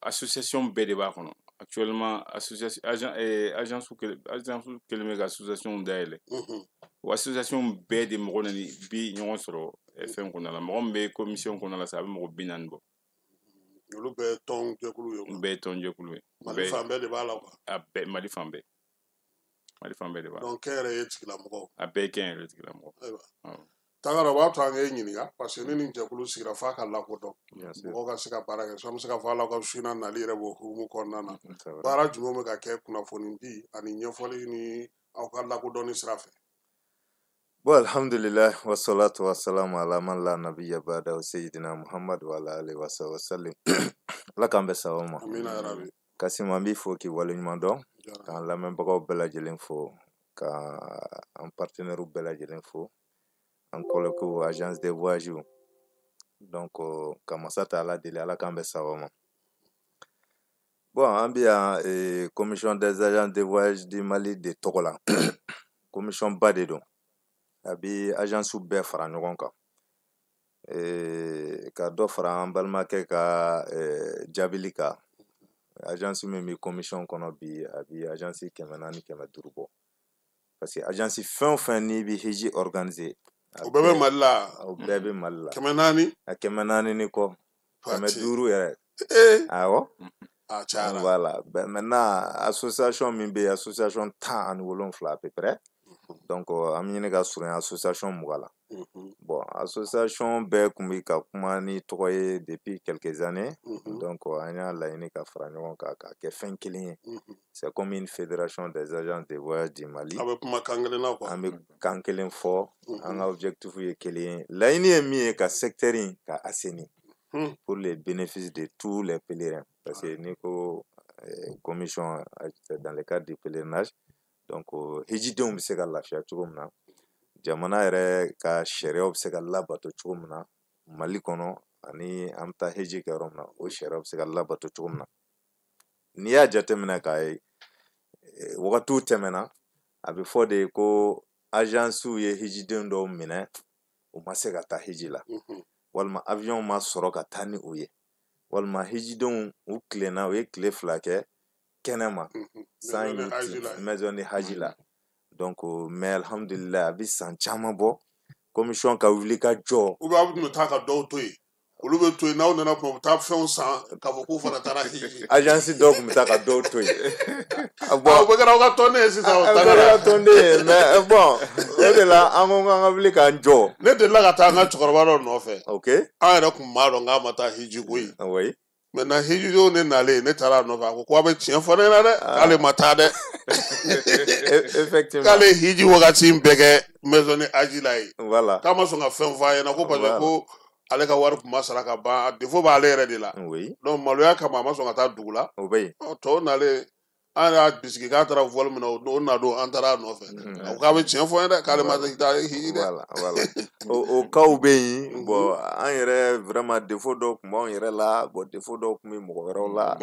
bɛɛ de b'a kɔnɔ. Actuellement, association, agent, agence agence kɛlen bɛ ka association dayɛlɛ. O association bɛɛ de mɔgɔ nani bi ɲɔgɔn sɔrɔ fɛn kɔnɔna la. Mɔgɔ min bɛ commission kɔnɔna la sa, a bɛ mɔgɔ 40 bɔ. Olu bɛɛ ye tɔn jɛkulu ye. Olu bɛɛ ye tɔn jɛkulu ye. Mali fan bɛɛ de b'a la quoi. A bɛɛ, Mali fan bɛɛ. Mali fan bɛɛ de b'a la. Donc kɛnyɛrɛye tigilamɔgɔw. A bɛɛ ye kɛnyɛrɛye tigilamɔgɔ. Ayiwa. Tangara, o b'a to an k'e ɲininka parce que ni nin jɛkulu sigira f'a ka lakodɔn. Mɔgɔw ka se ka baara kɛ. So an bɛ se ka fɔ hali aw ka su in na nali yɛrɛ b'o hukumu kɔnɔna na. Baara jumɛn bɛ ka kɛ kunnafoni di ani ɲɛfɔli ni aw ka lakodɔnni sira fɛ? Bon, alhamdulillah, wassalatu wassalamu ala man la nabiyya ba'da sayyidina Muhammad wa ala alihi wa sahbihi wa sallim. Ala k'an bɛn sababu ma. Amina ya Rabbi. Kasim, an b'i fo k'i waleɲuman dɔn, k'an lamɛnbagaw bɛɛ lajɛlen fo, ka an partenaires bɛɛ lajɛlen fo, an collègues agence de voyage. Donc ka masa ta Ala deli, Ala k'an bɛn sababu ma. Bon, an bɛ yan commission des agents de voyage du Mali de tɔgɔ la. Commission ba de don. A bi agence bɛɛ fara ɲɔgɔn kan. Ka dɔ fara an balimakɛ ka jaabili kan. Agence min bɛ commission kɔnɔ bi, a bi agence 400 500 bɔ. Parce que agence fɛn o fɛn n'i bɛ hiji organiser, O bɛɛ bɛ Mali la. O bɛɛ bɛ Mali la. 400. A 400 ni kɔ. 500 yɛrɛ. Awɔ. A cayara. Voilà. Maintenant association min bɛ yen, association 17 à peu près. Donc an bɛ ɲini ka surunya association 20 la. Bon, association bɛɛ tun bɛ ka kuma ni tɔgɔ ye depuis quelques années. Donc an y'a laɲini ka fara ɲɔgɔn kan k'a kɛ fɛn kelen ye. C'est comme une fédération des agences de voyage du Mali. A bɛ kuma kan kelen na quoi. An bɛ kan kelen fɔ. An ka objectif ye kelen ye. Laɲini ye min ye ka secteur in ka assainir. Pour les bénéfices de tous les pèlerins. Parce que n'i ko commission dans le cadre du pèlerinage, donc hijidenw bɛ se ka lafiya cogo min na, jamana yɛrɛ ka sariyaw bɛ se ka labato cogo min na Mali kɔnɔ, ani an bɛ taa hiji kɛ yɔrɔ min na, o sariyaw bɛ se ka labato cogo min na. N'i y'a jateminɛ k'a ye, wagatiw tɛmɛna, a bɛ fɔ de ko agencew ye hijiden dɔw minɛ, u ma se ka taa hiji la, walima avion ma sɔrɔ ka taa ni u ye, walima hijidenw u tilenna, u ye tile 2 kɛ kɛnɛma san maison de haji la. Donc mais alhamdulillah, a bɛ san caman bɔ commission ka wuli ka jɔ. Ou bien aw tun bɛ taa ka dɔw to yen, olu bɛ to yen, n'aw nana kuma u bɛ taa fɛnw san k'a fɔ k'u fana taara hiji. Agence dɔw tun bɛ taa ka dɔw to yen. Bon, o bɛ kɛra aw ka tɔnden ye sisan. O kɛra tɔnden ye, mais bon, o de la an ko k'an ka wuli k'an jɔ. Ne delila ka taa an ka cɛkɔrɔba dɔ nɔfɛ. Ok. An yɛrɛ tun b'a dɔn k'a ma taa hiji koyi. Oui. Maintenant hijidenw de nalen, ne taara a nɔfɛ, a ko k'a bɛ tiɲɛ fɔ ne ɲɛna dɛ, k'ale ma taa dɛ. Effectivement. K'ale hiji wagati in bɛɛ kɛ maison de haji la yen. Voilà. K'a ma sɔn ka fɛn fɔ a ɲɛna ko parce que ko ale ka wari tun ma sara ka ban, a défaut b'ale yɛrɛ de la. Oui. Donc maloya kama a ma sɔn ka taa dugu la. O bɛ yen. Tɔw nalen, an y'a bisigi k'a taara vol min na, o na don an taara a nɔfɛ. A ko k'a bɛ tiɲɛ fɔ n ye dɛ, k'ale ma taa hiji dɛ. Voilà, voilà. O cas bɛ yen. Bon, an yɛrɛ vraiment défaut dɔw tun b'anw yɛrɛ la, bon défaut dɔw tun bɛ mɔgɔ wɛrɛw la.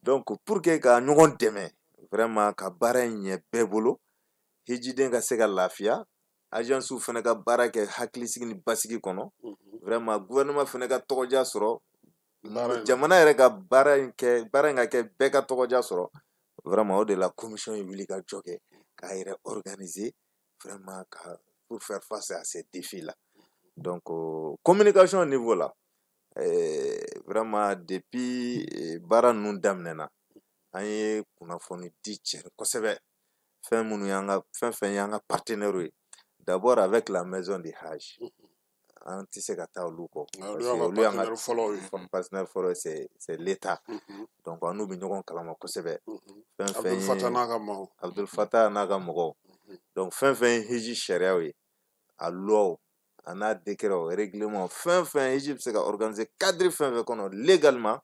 Donc pour que ka ɲɔgɔn dɛmɛ vraiment ka baara in ɲɛ bɛɛ bolo, hijiden ka se ka lafiya, agencew fana ka baara kɛ hakilisigi ni basigi kɔnɔ, vraiment gouvernement fana ka tɔgɔdiya sɔrɔ, jamana yɛrɛ ka baara in kɛ, baara in ka kɛ bɛɛ ka tɔgɔdiya sɔrɔ. Vraiment o de la commission ye wuli ka jɔ kɛ k'a yɛrɛ organiser vraiment ka pour faire face à ces défis là. Donc communication niveau la, vraiment depuis baara ninnu daminɛna, an ye kunnafoni di cɛri kosɛbɛ. Fɛn minnu y'an ka fɛn fɛn y'an ka partenaires ye, d'abord avec la maison de Hajj, an tɛ se ka taa olu kɔ. Parce que olu y'an ka partenaire fɔlɔ ye, c'est l'État. Donc an n'u bɛ ɲɔgɔn kalama kosɛbɛ. Fɛn fɛn Abdul Fattah n'a ka maaw. Abdul Fattah n'a ka mɔgɔw. Donc fɛn fɛn ye hiji sariyaw ye, a loi a n'a décret, règlement, fɛn fɛn hiji bɛ se ka organiser cadre fɛn fɛn kɔnɔ légalement,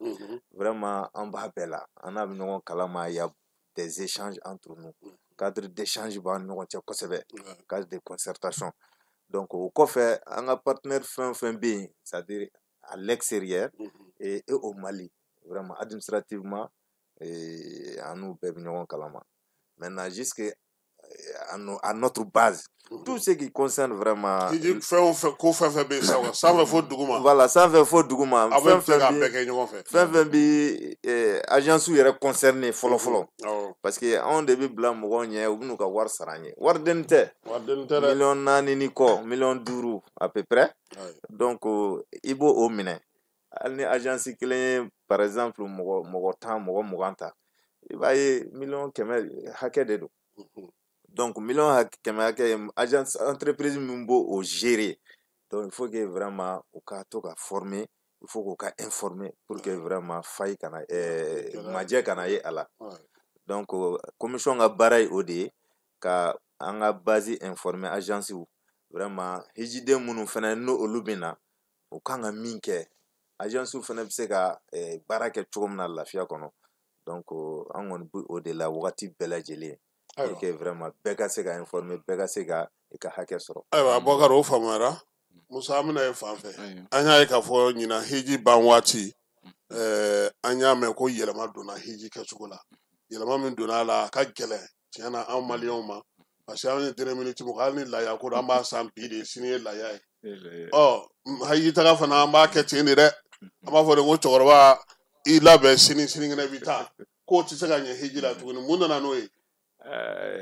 vraiment an b'a bɛɛ la. An n'a bɛ ɲɔgɔn kalama, il y a des échanges entre nous. Cadre d'échange b'an ni ɲɔgɔn cɛ kosɛbɛ, cadre de concertation. Donc o kɔfɛ, an ka partenaire fɛn fɛn bɛ yen, c'est-à-dire à l'extérieur et au Mali, vraiment administrativement, an n'u bɛɛ bɛ ɲɔgɔn kalama. Maintenant jusque à notre base, tout ce qui concerne vraiment. Fɛn o fɛn ko fɛn fɛn bɛ yen sisan, sanfɛ fo duguma. Voilà, sanfɛ fo duguma. Aw bɛ se k'a bɛɛ kɛ ɲɔgɔn fɛ. Fɛn fɛn bɛ agence yɛrɛ concerné fɔlɔ fɔlɔ. Parce que anw de bɛ bila mɔgɔw ɲɛ, u bɛ n'u ka wari sara an ye. Wari tɛ. Wariden tɛ dɛ. 4 millions ni kɔ, 5 millions à peu près. Donc i b'o o minɛ. Hali ni agence kelen ye par exemple mɔgɔ 10, mɔgɔ 20 ta, i b'a ye 100 millions hakɛ de don. Donc 100 millions hakɛ, agence entreprise min b'o o gérer. Donc il faut que vraiment u ka to ka former, il faut k'u ka informer pour que vraiment faille kana majɛ kana ye a la. Donc commission ka baara ye o de ye, ka an ka base informer agence vraiment hijiden minnu fana n'o olu bɛ na, u kan ka min kɛ, agence fana bɛ se ka baara kɛ cogo min na lafiya kɔnɔ. Donc an kɔni bɛ o de la wagati bɛɛ lajɛlen. Pour que vraiment bɛɛ ka se ka informer, bɛɛ ka se ka i ka hakɛ sɔrɔ. Ayiwa Abubakar, o faamuyara. Musa, an bɛna ye fan fɛ. An y'a ye k'a fɔ ɲinan hiji ban waati, an y'a mɛn ko yɛlɛma donna hiji kɛcogo la. Yɛlɛma min donna a la, a ka gɛlɛn tiɲɛ na anw maliyɛnw ma. Parce que anw ye dernière minute mɔgɔ, hali ni laya ko don, an b'a san bi de, sini ye laya ye. Ɔ hiji taga fana an b'a kɛ ten de dɛ. An b'a fɔ de ko cɛkɔrɔba i labɛn sini, sinikɛnɛ bɛ taa. K'o tɛ se ka ɲɛ hiji la tuguni. Mun nana n'o ye?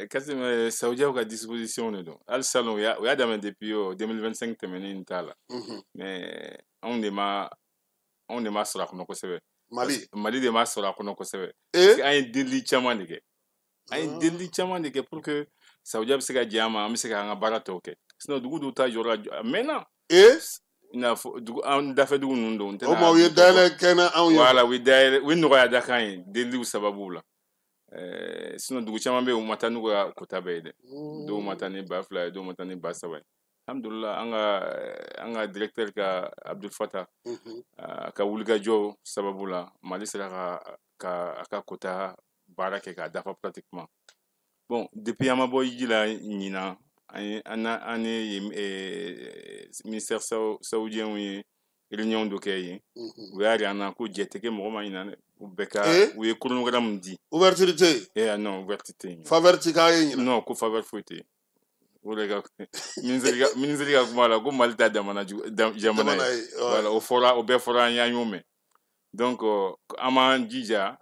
Kassim, Saoudiaw ka disposition de don. Hali salon u y'a daminɛ depuis 2025 tɛmɛnen t'a la. Mais anw de ma sɔrɔ a kɔnɔ kosɛbɛ. Mali de ma sɔrɔ a kɔnɔ kosɛbɛ. Parce que an ye delili caman de kɛ. An ye delili caman de kɛ pour que Saoudia bɛ se ka jɛ an ma, an bɛ se k'an ka baara tɔw kɛ. Sinon dugu dɔw ta jɔra a mɛnna. I n'a fɔ dugu an dafɛ dugu ninnu don. O ma u ye dayɛlɛ kɛ n'anw ye. Voilà, u ye dayɛlɛ, u ye nɔgɔya da k'an ye deliliw sababu la. Sinon dugu caman bɛ yen u ma taa n'u ka quota bɛɛ ye dɛ. Dɔw ma taa ni 2000 ye, dɔw ma taa ni 3000 ye. Alhamdulillah, an ka directeur ka Abdul Fattah a ka wulikajɔ sababu la Mali sera ka a ka quota baara kɛ k'a dafa pratiquement. Bon, depuis an ma bɔ ji la ɲinan, an ye ministère saoudien ye réunion dɔ kɛ yen. U y'a jira an na ko jɛ tɛ kɛ mɔgɔ ma ɲinan dɛ. U bɛɛ ka u ye chronogramme di. Ouverture tɛ yen. Non, ouverture tɛ yen. Faveur ti k'a ye ɲinan. Non, ko faveur foyi tɛ yen. O de ka ministre ka kuma la ko Mali ta jamana ye. Voilà, o fɔra, o bɛɛ fɔra an ye, an y'o mɛn. Donc an b'an jija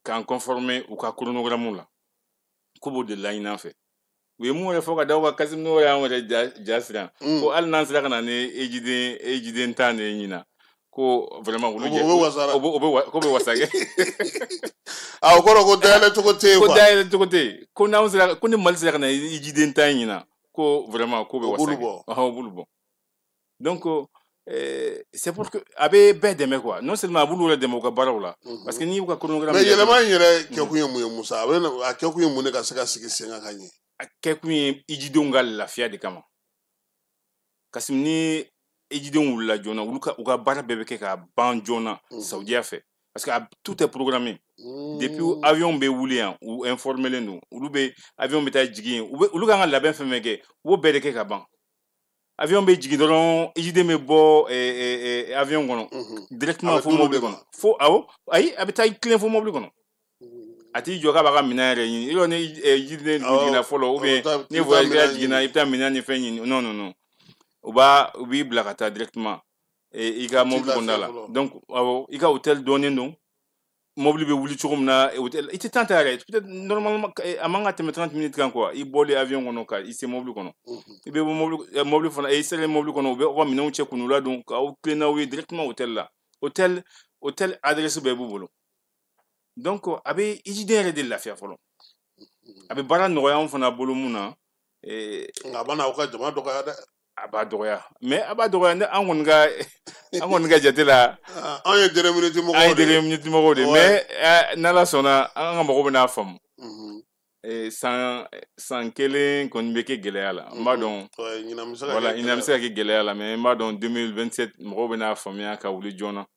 k'an conformer u ka chronogramme la. K'u b'o de laɲini an fɛ. U ye mun yɛrɛ fɔ ka da o kan, Kassim, n'o y'an yɛrɛ ja siran. Ko hali n'an sera ka na ni ejiden 10 de ye ɲinan, ko vraiment olu jɛ ko bɛ wasa kɛ. A o kɔrɔ ko dayɛlɛ cogo tɛ yen quoi. Ko dayɛlɛ cogo tɛ yen. Ko n'anw sera, ko ni Mali sera ka na ejiden 10 ɲinan, ko vraiment ko bɛ wasa kɛ. O b'olu bɔ. Donc c'est pour que a bɛ bɛɛ dɛmɛ quoi. Non seulement a b'olu yɛrɛ dɛmɛ u ka baaraw la, parce que n'i y'u ka chronogramme. Mais yɛlɛma in yɛrɛ kɛkun ye mun ye Musa? A kɛkun ye mun de ka se ka sigi sen kan ka ɲɛ? A kɛkun ye ijidenw ka lafiya de kama. Kassim, ni ijidenw wulila joona, olu ka u ka baara bɛɛ bɛ kɛ ka ban joona Saoudia fɛ. Parce que tout est programmé. Depuis avion bɛ wuli yan, u informelen don. Olu bɛ avion bɛ taa jigin yen, olu kan ka labɛn fɛn fɛn kɛ, u b'o bɛɛ de kɛ ka ban. Avion bɛ jigin dɔrɔn, ijiden bɛ bɔ avion kɔnɔ directement fo mobili kɔnɔ. Fo awɔ, ayi, a bɛ taa tilen fo mobili kɔnɔ. A t'i jɔ k'a b'a ka minɛn yɛrɛ ɲini. I yɔrɔ ni jiden jiginna fɔlɔ, ou bien ni voyageur jiginna, i bɛ taa minɛn ni fɛn ɲini. Non, non, non. U b'i bila ka taa directement i ka mobili kɔnɔna la. Donc awɔ, i ka hôtel dɔnnen don. Mobili bɛ wuli cogo min na, hôtel i tɛ temps ta yɛrɛ. Peut-être normalement a man ka tɛmɛ 30 minutes kan quoi. I bɔlen avion kɔnɔ ka i se mobili kɔnɔ. I bɛ bɔ mobili fana, i selen mobili kɔnɔ, u bɛ aw ka minɛnw cɛ k'u ladon k'aw tilen n'aw ye directement hôtel la. Hôtel adresse bɛɛ b'u bolo. Donc a bɛ ijiden yɛrɛ de lafiya fɔlɔ. A bɛ baara nɔgɔya anw fana bolo mun na. Nka a b'a n'aw ka jama dɔgɔya dɛ. A b'a dɔgɔya, mais a b'a dɔgɔya ne an kɔni ka jate la. Anw ye dernière minute mɔgɔw de ye. An ye dernière minute mɔgɔw de ye, mais n'Ala sɔnna an ka mɔgɔw bɛna faamu. San kelen kɔni bɛ kɛ gɛlɛya la. N b'a dɔn. Voilà, ɲinan bɛ se ka kɛ gɛlɛya la, mais n b'a dɔn 2027 mɔgɔw bɛna faamuya ka wuli joona.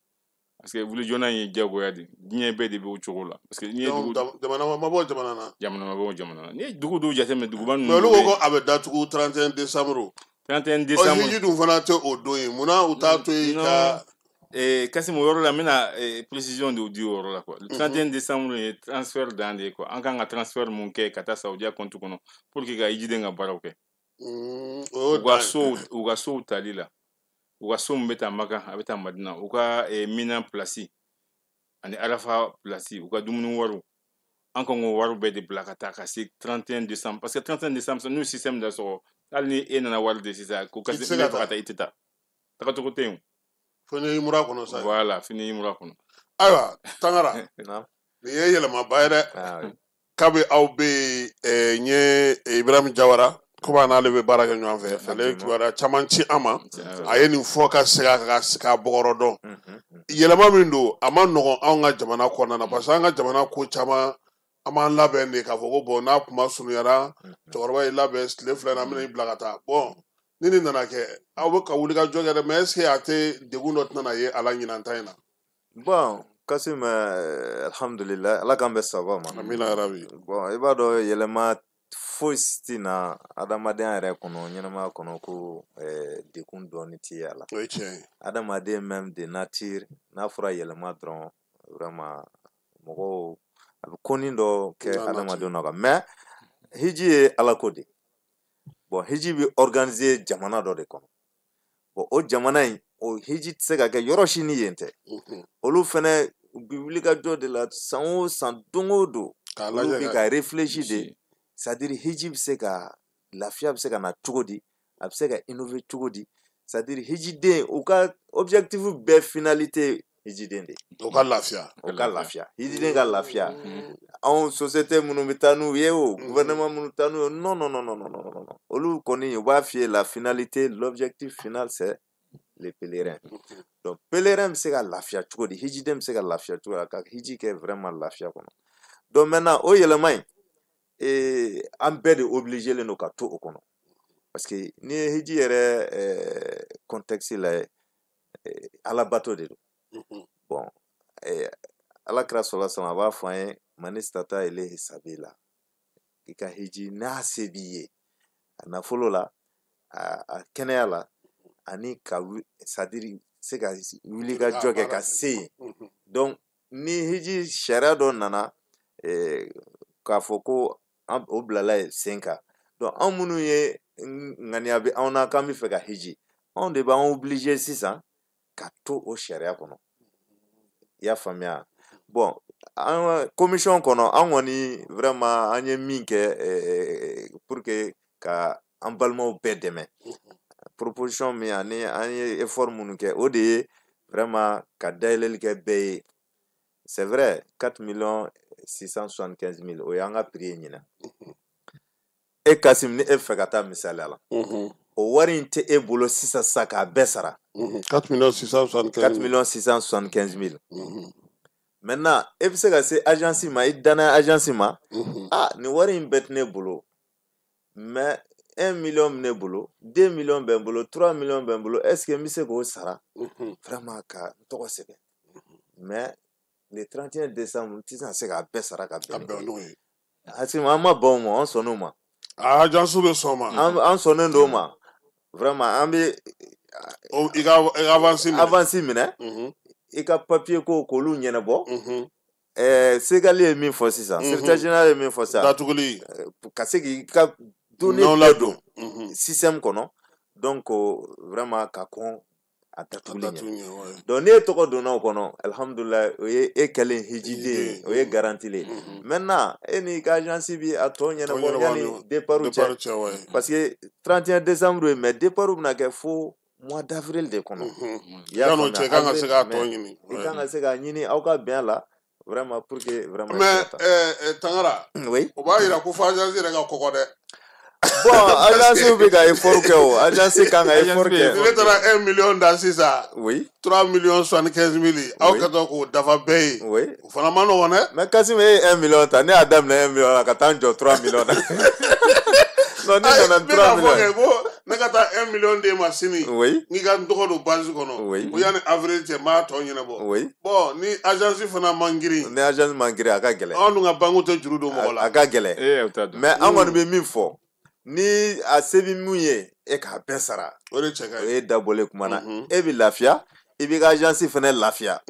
Parce que wuli joona in ye diyagoya de ye. Diɲɛ bɛɛ de bɛ o cogo la. Parce que n'i ye dugu jamana ma bɔ jamana na. Jamana ma bɔ jamana na. N'i ye dugu dɔw jateminɛ, duguba ninnu. Mais olu ko a bɛ datugu 31 décembre. 31 décembre. Hiji dun fana tɛ o don ye. Munna u t'a to yen ka. Kassim, o yɔrɔ la n bɛna précision dɔw di o yɔrɔ la quoi. Le 31 décembre ye transfert dan de ye quoi. An kan ka transfert mun kɛ ka taa Saoudia compte kɔnɔ pour que ka hijiden ka baaraw kɛ. U ka sow tali la. U ka so min bɛ taa Makan, a bɛ taa Madina, u ka Mina place ani Arafa place, u ka dumuni wariw, an kan k'o wariw bɛɛ de bila ka taa ka se 31 décembre. Parce que 31 décembre n'u système da sɔgɔ, hali ni e nana wari de sisan ko ka se ka taa, i tɛ taa, tagacogo tɛ yen. Fo ni mura kɔnɔ sa. Voilà, fo ni mura kɔnɔ. Ayiwa, Tangara, nin ye yɛlɛmaba ye dɛ. Kabi aw bɛ yen, n ye Ibrahim Jawara. Komi a n'ale bɛ baara kɛ ɲɔgɔn fɛ, ale ye kibaruya caman ci an ma. A ye nin fɔ ka segin a kan k'a bɔgɔrɔ dɔn. Yɛlɛma min don, a ma nɔgɔn anw ka jamana kɔnɔna na, parce que an ka jamana ko caman, an b'an labɛn de k'a fɔ ko bon, n'a kuma surunyara, cɛkɔrɔba y'i labɛn tile 2 in na, an bɛna i bila ka taa. Bon, ni nin nana kɛ, aw bɛ ka wuli ka jɔ kɛ dɛ, mais est ce que a tɛ degun dɔ tɛna ye a la ɲinan ta in na? Bon, Kassim, alhamdulillah, Ala k'an bɛn saba ma. Amina yarabi. Bon, i b'a dɔn yɛlɛma foyi tɛ na adamadenya yɛrɛ kɔnɔ, ɲɛnamaya kɔnɔ, ko degun dɔɔni tɛ a la. O ye tiɲɛ ye. Adamaden même de nature, n'a fɔra yɛlɛma dɔrɔn, vraiment mɔgɔw a bɛ konin dɔ kɛ adamadenw na quoi. Mais hiji ye Ala ko de ye. Bon, hiji bɛ organiser jamana dɔ de kɔnɔ. Bon, o jamana in, o hiji tɛ se ka kɛ yɔrɔ si ni yen tɛ. Olu fɛnɛ u bɛ wuli ka jɔ de la san o san, don o don. Olu bɛ ka réfléchir de, c'est à dire hiji bɛ se ka lafiya, bɛ se ka na cogo di, a bɛ se ka innover cogo di. C'est à dire hijiden, u ka objectif bɛɛ, finalité, hijiden de O ka lafiya. O ka lafiya, hijiden ka lafiya. Anw société minnu bɛ taa n'u ye, o gouvernement minnu taa n'u ye, non, non, non, non, non, non, non, olu kɔni, u b'a f'i ye, la finalité, l'objectif final, c'est les pèlerins. Donc pèlerin bɛ se ka lafiya cogo di, hijiden bɛ se ka lafiya cogo di, a ka hiji kɛ vraiment lafiya kɔnɔ. Donc maintenant, o yɛlɛma in, an bɛɛ de obligé len don ka to o kɔnɔ, parce que n'i ye hiji yɛrɛ contexte lajɛ, alabato de don. Bon, Ala kira sɔrɔ sɔrɔ a b'a fɔ an ye: manistata ilayhi sabila, i ka hiji n'a se b'i ye, a nafolo la, a kɛnɛya la, ani ka, c'est à dire se ka wuli ka jɔ kɛ ka se yen. Donc ni hiji sariya dɔ nana k'a fɔ ko o bilala yen sen kan, donc anw minnu ye ŋaniya bɛ anw na k'an bɛ fɛ ka hiji, anw de b'an obligé sisan ka to o sariya kɔnɔ. I y'a faamuya? Bon, an commission kɔnɔ, an kɔni vraiment, an ye min kɛ pour que ka an balimaw bɛɛ dɛmɛ, proposition min ani an ye effort minnu kɛ, o de ye vraiment ka dayɛlɛli kɛ bɛɛ ye. C'est vrai, 4 millions 675 mille, o y'an ka prix ye ɲinan. E Kasim, ni e fɛ ka taa, misaliya la, o wari in tɛ e bolo sisan sisan k'a bɛɛ sara. 4 millions 675. 4 millions 675 mille. Maintenant, e bɛ se ka se agence ma, i danaya agence ma: ah, nin wari in bɛɛ tɛ ne bolo, mais 1 million bɛ ne bolo, 2 millions bɛ n bolo, 3 millions bɛ n bolo, est ce que n bɛ se k'o sara vraiment ka n tɔgɔ sɛbɛn? Mais le 31 décembre, n tɛna se k'a bɛɛ sara ka bɛn n'o ye. Asimi, an ma ban o ma, an sɔnn'o ma. Agence bɛ sɔn o ma. An sɔnnen don o ma vraiment. An bɛ i ka avance minɛ. Avance minɛ, i ka papier ko k'olu ɲɛnabɔ. Segali ye min fɔ sisan, secrétaire général ye min fɔ sisan. Datuguli. Ka se k'i ka données bɛɛ don système kɔnɔ. Donc vraiment, ka kɔn a datuguli ɲɛ. Donc n'e tɔgɔ donna o kɔnɔ, alhamdulilayi, o ye e kɛlen hijiden ye, o ye garantie ye. Maintenant, e n'i ka agence bi a tɔ ɲɛnabɔ yanni départ cɛ, parce que 31 décembre ye, mais départ bɛna kɛ fo mois d'avril de kɔnɔ. Yan'o cɛ, i kan ka se k'a tɔ ɲini. I kan ka se k'a ɲini, aw ka bɛn a la vraiment, pour que vraiment. Mais Tangara. Oui. O b'a yira ko fo agence yɛrɛ ka kɔgɔ dɛ. Bon, agence bɛ ka effort kɛ, o agence kan ka effort kɛ. Ni ne taara 1 million da sisan. 3 millions 75 mille. Aw kɛtɔ k'o dafa bɛɛ ye. O fana ma nɔgɔn dɛ. Mais Kasim, e ye 1 million ta, ne y'a daminɛ 1 million la ka taa n jɔ 3 millions na. Non, ne nana 3 millions. Ko ne ka taa 1 million d'e ma sini. N'i ka n tɔgɔ don base kɔnɔ. Ko yanni avril cɛ, n b'a tɔ ɲɛnabɔ. Bon, ni agence fana man girin. Ni agence man girin, a ka gɛlɛn. Anw dun ka banque tɛ juru don mɔgɔ la. A ka gɛlɛn. Mais an kɔni bɛ min fɔ, ni a se bɛ mun ye, e k'a bɛɛ sara. O de cɛ ka ɲi. O ye dabɔlen kuma na. E bɛ lafiya, i b'i ka agence fana lafiya.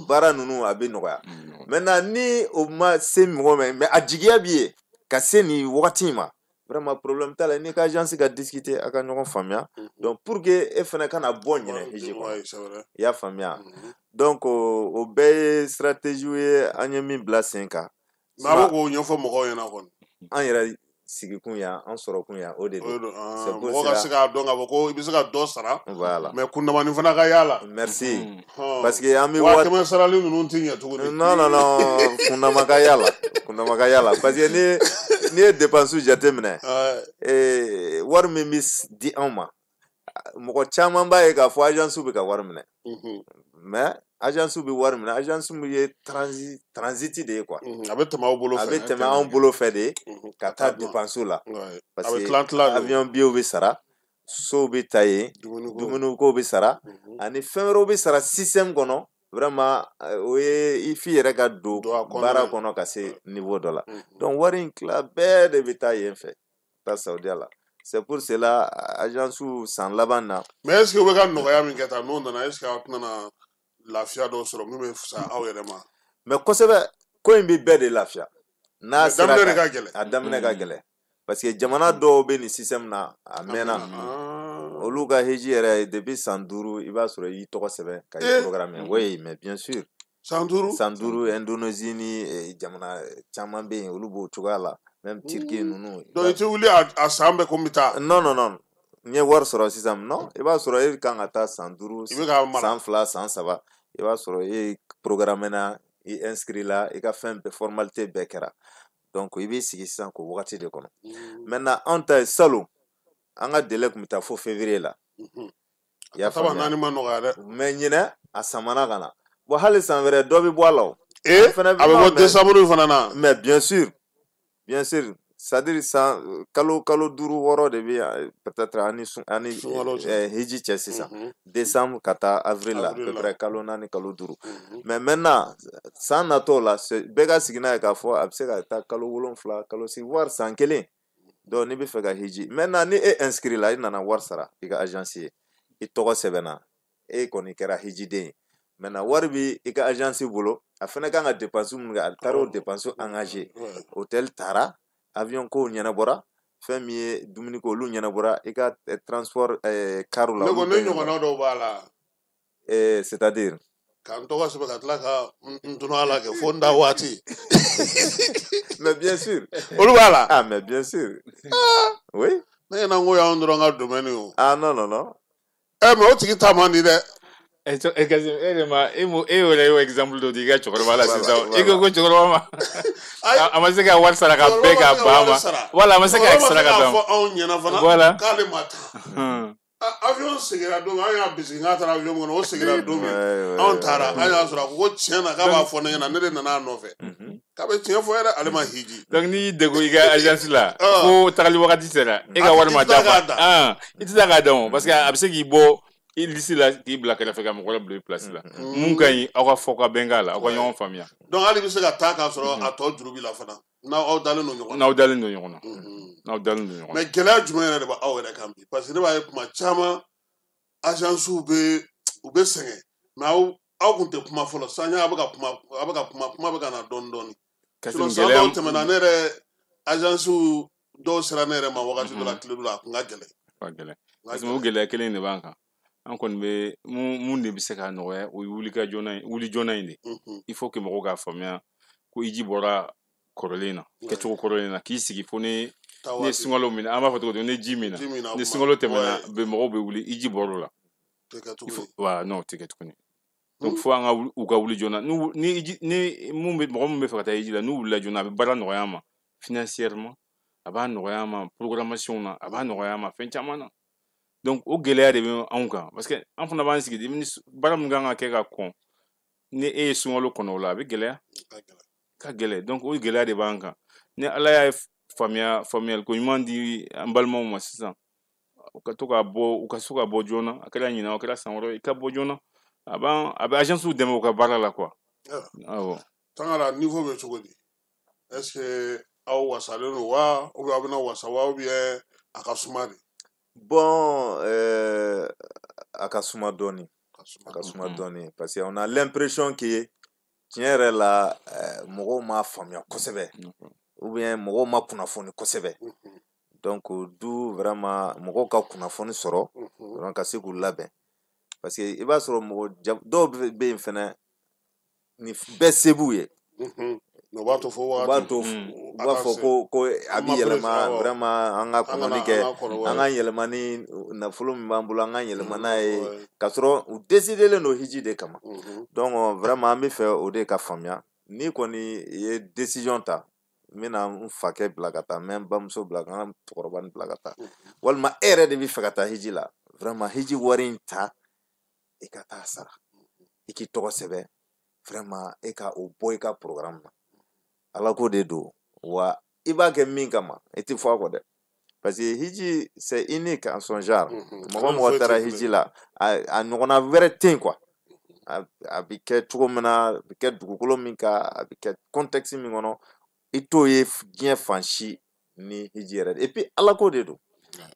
Baara ninnu, a bɛ nɔgɔya. Maintenant, ni o ma se mɔgɔ ma, mais a jigiya b'i ye ka se nin wagati in ma, vraiment, problème t'a la, n'i ka agence ka discuter, a ka ɲɔgɔn faamuya. Donc pour que e fana kana bɔ ɲinɛ hiji kɔnɔ. I y'a faamuya? Donc o bɛɛ ye stratégie ye, an ye min bila sen kan. Mais a bɛ k'o ɲɛfɔ mɔgɔw ɲɛna kɔni. An yɛrɛ sigikun yan, an sɔrɔkun yan, o de don. Mɔgɔ ka se k'a dɔn k'a fɔ ko i bɛ se ka dɔ sara. Voilà. Mais kundamani fana ka y'a la. Merci. Parce que an bɛ 100 000 sarali ninnu tɛ ɲɛ tuguni. Non, non, non, kundama ka y'a la, kundama ka y'a la, parce que n'i ye dépense jateminɛ, wari min bɛ di anw ma, mɔgɔ caman b'a ye k'a fɔ agence bɛ ka wari minɛ, mais agence bɛ wari minɛ, agence ye transit de ye quoi. A bɛ tɛmɛ aw bolo fɛ. A bɛ tɛmɛ anw bolo fɛ de ka taa dépense la. Parce que avion billet bɛ sara, sow bɛ ta yen, dumuniko bɛ sara, ani fɛn wɛrɛw bɛ sara système kɔnɔ. Vraiment, o ye i f'i yɛrɛ ka don baara kɔnɔ ka se niveau dɔ la. Donc wari in tila bɛɛ de bɛ taa yen fɛ, taa Saudiya la. C'est pour cela, agence san laban na. Mais est ce que u bɛ ka nɔgɔya min kɛ tan, n'o nana, est ce que aw tɛna na lafiya dɔw sɔrɔ min bɛ fisaya aw yɛrɛ ma? Mais kosɛbɛ, ko in bɛ bɛɛ de lafiya. N'a sera daminɛ de ka gɛlɛn. A daminɛ ka gɛlɛn. Parce que jamana dɔw bɛ nin système na, a mɛnna. Olu ka hiji yɛrɛ, depuis san 5, i b'a sɔrɔ i y'i tɔgɔ sɛbɛn ka i programme. Oui, mais bien sûr. San 5? San 5, Indonésie ni jamana caman bɛ yen, olu b'o cogoya la, même Turquie ninnu. Donc i tɛ wuli a san bɛɛ ko n bɛ taa? Non, non, non. N ye wari sɔrɔ sisan, non, i b'a sɔrɔ e kan ka taa san 5, san 2, san 3, i b'a sɔrɔ e programme na, i inscrit la, i ka fɛn bɛɛ formalité bɛɛ kɛra. Donc i b'i sigi sisan k'o wagati de kɔnɔ. Maintenant anw ta ye salon, an ka délai tun bɛ taa fo février la. I y'a faamuya? 4 ma nɔgɔya dɛ. Mais ɲinɛ a samana ka na. Bon, hali san wɛrɛ dɔ bɛ bɔ a la o. Ee, a bɛ bɔ décembre fana na. Mais bien sûr, bien sûr. C'est-à-dire san kalo 5 6 de bɛ peut-être ani hiji cɛ sisan. Décembre ka taa avril la, à peu près kalo 4 kalo 5. Mais maintenant san natɔ la, bɛɛ ka sigi n'a ye k'a fɔ a bɛ se ka taa kalo 7, kalo 8, voire san 1. Donc n'i bɛ fɛ ka hiji, maintenant ni e inscrit la, i nana wari sara i ka agence ye, i tɔgɔ sɛbɛnna, e kɔni kɛra hijiden ye. Maintenant wari bi i ka agence bolo, a fana kan ka dépense minnu kɛ, a taara o dépense engagé. Hôtel taara, avion kow ɲɛnabɔra, fɛn min ye dumuni ko olu ɲɛnabɔra, i ka transport car la. Ne ko ne ɲɔgɔnna dɔw b'a la. C'est-à-dire? Ka n tɔgɔ sɛbɛn ka tila ka n tunun a la kɛ fo n da waati. Mais bien sûr. Olu b'a la. Ah, mais bien sûr. Oui. Ne ɲɛna n ko y'anw dɔrɔn ka domaine ye o. Ah non, non, non. Mais o tigi ta man di dɛ. E de ma e yɛrɛ y'o exemple dɔ di i ka cɛkɔrɔba la sisan. E ko ko cɛkɔrɔba ma a ma se ka wari sara ka bɛɛ ka ban ma. Voilà, a ma se ka sara ka ban. Cɛkɔrɔba ma se k'a fɔ anw ɲɛna fana k'ale ma taa. Avion seginna don min, an y'a bisigi k'a taara avion kɔnɔ, o seginna don min, anw taara, an y'a sɔrɔ a ko ko tiɲɛ na k'a b'a fɔ ne ɲɛna, ne de nana a nɔfɛ. K'a bɛ tiɲɛ fɔ yɛrɛ, ale ma hiji. Donc n'i y'i degun i ka agence la, ko tagali wagati sera, e ka wari ma dafa. I tɛ se k'a dɔn parce que a bɛ se k'i bɔ i liste la k'i bila kɛrɛfɛ ka mɔgɔ wɛrɛ bila i place la. Mun ka ɲi, aw ka fɔ ka bɛn k'a la, aw ka ɲɔgɔn faamuya. Donc hali bɛ se ka taa k'a sɔrɔ a tɔ juru b'i la fana, n'aw dalen don ɲɔgɔn na. N'aw dalen don ɲɔgɔn na. N'aw dalen don ɲɔgɔn na. Mais gɛlɛya jumɛn yɛrɛ de b'aw yɛrɛ kan bi? Parce que ne b'a ye kuma caman agences bɛ u bɛ sɛgɛn, mais aw kun tɛ kuma fɔlɔ. Sisan a bɛ ka kuma, a bɛ ka kuma, kuma bɛ ka na dɔɔni dɔɔni. Sinon san dɔw tɛmɛna, ne yɛrɛ agences dɔw sera ne yɛrɛ ma wagati dɔ la, tile dɔ la, a kun ka gɛlɛn. Ka gɛlɛn. Parce que o gɛlɛya kelen de b'an kan. An kɔni bɛ mun de bɛ se k'a nɔgɔya, o ye wuli joona in de. Il faut que mɔgɔw k'a faamuya ko hiji bɔra kɔrɔlen na, kɛcogo kɔrɔlen na, k'i sigi fo ni sunkalo minɛ, an b'a fɔ cogo di, ni ji minɛ, ni sunkalo tɛmɛna, mɔgɔw bɛ wuli, hiji bɔr'o la. Wa non, o tɛ kɛ tuguni. Donc fo an ka u ka wuli joona. Ni mun bɛ mɔgɔ min bɛ fɛ ka taa hiji la, n'u wulila joona, a bɛ baara nɔgɔya an ma financièrement, a b'a nɔgɔya an ma programmation na, a b'a nɔgɔya an ma fɛn caman na. Donc o gɛlɛya de bɛ anw kan, parce que an fana b'an sigi baara min kan ka kɛ ka kɔn, ni e ye sunkalo kɔnɔ o la, a bɛ gɛlɛya, ka gɛlɛn. Donc o gɛlɛya de b'an kan. Ni Ala y'a faamuyali ko ɲuman di an balimaw ma sisan, u ka to ka bɔ, u ka se ka bɔ joona, a kɛra ɲinan, a kɛra san wɛrɛ, i ka bɔ joona, a bɛ agence dɛmɛ u ka baara la quoi. Awɔ. Tangara, niveau bɛ cogo di? Est ce que aw wasalen don wa, ou bien aw bɛna wasa wa, ou bien a ka suma de? Bon, a ka suma dɔɔni. A ka suma dɔɔni parce que on a l'impression que tiɲɛ yɛrɛ la, mɔgɔw m'a faamuya kosɛbɛ, ou bien mɔgɔw ma kunnafoni kosɛbɛ. Donc du vraiment mɔgɔw ka kunnafoni sɔrɔ, vraiment ka se k'u labɛn. Parce que i b'a sɔrɔ mɔgɔ dɔw bɛ yen fɛnɛ, ni bɛɛ se b'u ye. U b'a to fo wagati. U b'a to, u b'a fɔ ko a bɛ yɛlɛma, vraiment an ka kɔnɔni kɛ, an ka yɛlɛma ni nafolo min b'an bolo, an ka yɛlɛma n'a ye, k'a sɔrɔ u décidelen don hiji de kama. Donc vraiment an bɛ fɛ o de ka faamuya. N'i kɔni ye décision ta, n bɛna n fakɛ bila ka taa, n bɛ n bamuso bila ka taa, n ka cɛkɔrɔba bila ka taa, walima e yɛrɛ de bɛ fɛ ka taa hiji la, vraiment hiji wari in ta, i ka taa sara, i k'i tɔgɔ sɛbɛn, vraiment e ka o bɔ i ka programme na. Ala ko de don, wa i b'a kɛ min kama, i tɛ fɔ a kɔ dɛ. Parce que hiji c'est unique en son genre. Mɔgɔ taara hiji la, a ɲɔgɔnna wɛrɛ tɛ yen quoi. A bɛ kɛ cogo min na, a bɛ kɛ dugukolo min kan, a bɛ kɛ contexte min kɔnɔ, i t'o ye diɲɛ fan si ni hiji yɛrɛ. Et puis ala ko de don.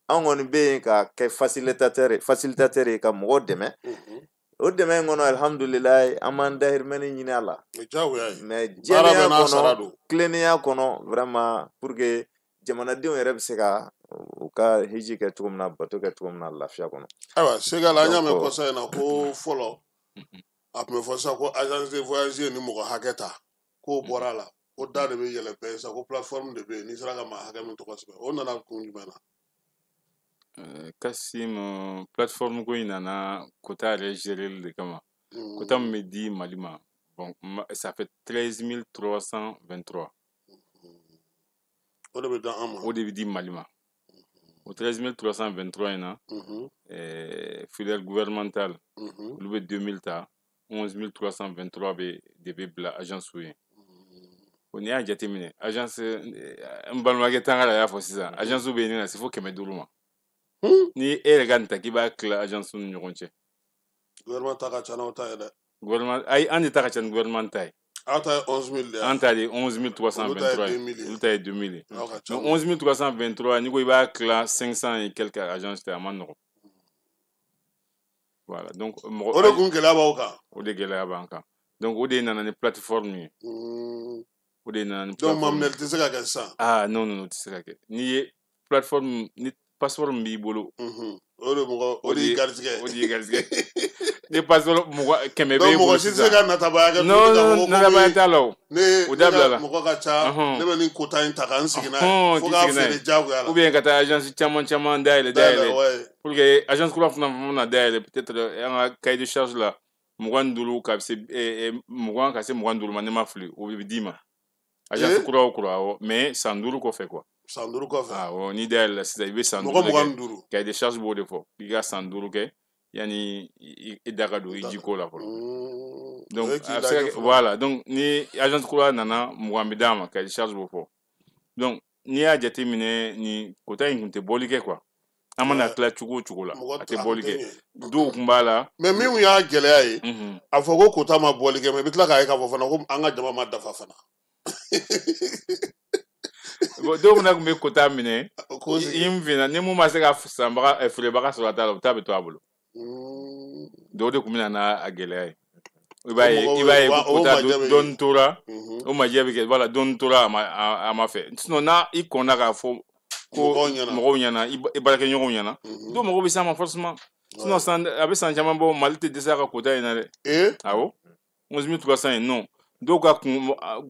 Anw kɔni bɛ yen ka kɛ facilitateur ye ka mɔgɔw dɛmɛ. O dɛmɛ in kɔnɔ, alhamdulilayi, an b'an dahirimɛni ɲini a la. Mais jɛlenya kɔnɔ, tilennenya kɔnɔ, vraiment pour que jamanadenw yɛrɛ bɛ se ka u ka hiji kɛ cogo min na, bato kɛ cogo min na, lafiya kɔnɔ. Ayiwa, Segal, an y'a mɛn kɔsa in na ko fɔlɔ A tun bɛ fɔ sisan ko agence de voyage ye ni mɔgɔ hakɛ ta, k'o bɔra a la, ko da de bɛ yɛlɛ bɛɛ ye sa, ko plateforme de bɛ yen, n'i sera ka maa hakɛ min tɔgɔ sɛbɛn, o nana kun jumɛn na? Kasim, plateforme ko in nana quota yɛrɛ gérer de kama. Quota min bɛ di Mali ma, bon, ça fait 13 323. O de bɛ d'an ma. O de bɛ di Mali ma. O 13 323 in na, filière gouvernementale, olu bɛ 2000 ta, 11 323 bɛ de bɛ bila agence ye. O n'i y'a jateminɛ, agence, n balimakɛ Tangara y'a fɔ sisan, agence bɛ ɲini ka se fo 500 ma. Ni e yɛrɛ ka nin ta k'i b'a tila agence ni ɲɔgɔn cɛ. Gouvernement ta ka ca n'aw ta ye dɛ. Gouvernement, ayi, an de ta ka ca ni gouvernement ta ye. Aw ta ye 11 000 de ye. An ta de ye 11 323 ye. Olu ta ye 2000 ye. Aw ka ca. Donc 11 323, n'i ko i b'a tila 500 et quelques agences tɛ, a ma nɔgɔn. Voilà, donc mɔgɔ. O de kun gɛlɛya b'aw kan. O de gɛlɛya b'an kan. Donc o de nana ni plateforme ye. O de nana ni plateforme. Donc maminɛli tɛ se ka kɛ sisan. Ah non non non, tɛ se ka kɛ. N'i ye plateforme ni passeport min b'i bolo. O de mɔgɔ, o de y'i garijɛgɛ. O de y'i garijɛgɛ. Ni passeport mɔgɔ 100 b'e bolo mɔgɔ si tɛ se ka natabaya kɛ. Non non, natabaya t'a la o. Ne o dabila la. Mɔgɔ ka ca, ne bɛ nin quota in ta ka n sigi n'a ye. Fo k'a feere diyagoya la. Ou bien ka taa agence caman caman dayɛlɛ dayɛlɛ. Pour que agence kura fana mana dayɛlɛ, peut-être an ka cahier de charge la 25 ka se 20 ka se 25 ma, ne ma fili, o bɛ d'i ma. Agence kura o kura, awɔ, mais san 5 kɔfɛ quoi. San 5 kɔfɛ. Awɔ, n'i dayɛlɛla sisan i bɛ san 5 kɛ. Mɔgɔ 25. Cahier de charge b'o de fɔ k'i ka san 5 kɛ yanni i da ka don i jiko la fɔlɔ. Donc a bɛ se ka kɛ, voilà, donc ni agence kura nana 20 bɛ d'a ma, cahier de charge b'o fɔ. Donc n'i y'a jateminɛ, nin quota in tun tɛ bɔli kɛ quoi. An mana tila cogo o cogo la, a tɛ bɔli kɛ. Dɔw tun b'a la. Mais min y'a gɛlɛya ye, a fɔ ko quota ma bɔli kɛ, mais i bɛ tila k'a ye k'a fɔ fana ko an ka jama ma dafa fana. Bon, dɔw fana tun bɛ quota minɛ, i min ni mun ma se ka sanbaga feerebaga sɔrɔ a ta la, o ta bɛ to a bolo. Dɔw de tun bɛ na n'a gɛlɛya ye. I b'a ye quota dɔɔni tora, o majɛ bɛ kɛ, voilà, dɔɔni tora a ma fɛ. Sinon n'a i kɔnna k'a fɔ ko mɔgɔw ɲɛna, i baarakɛɲɔgɔnw ɲɛna, dɔw mago bɛ s'a ma forcément. Sinon a bɛ san caman bɔ, Mali tɛ dɛsɛ a ka quota in na dɛ. Awɔ, 11 300 in non. Dɔw ka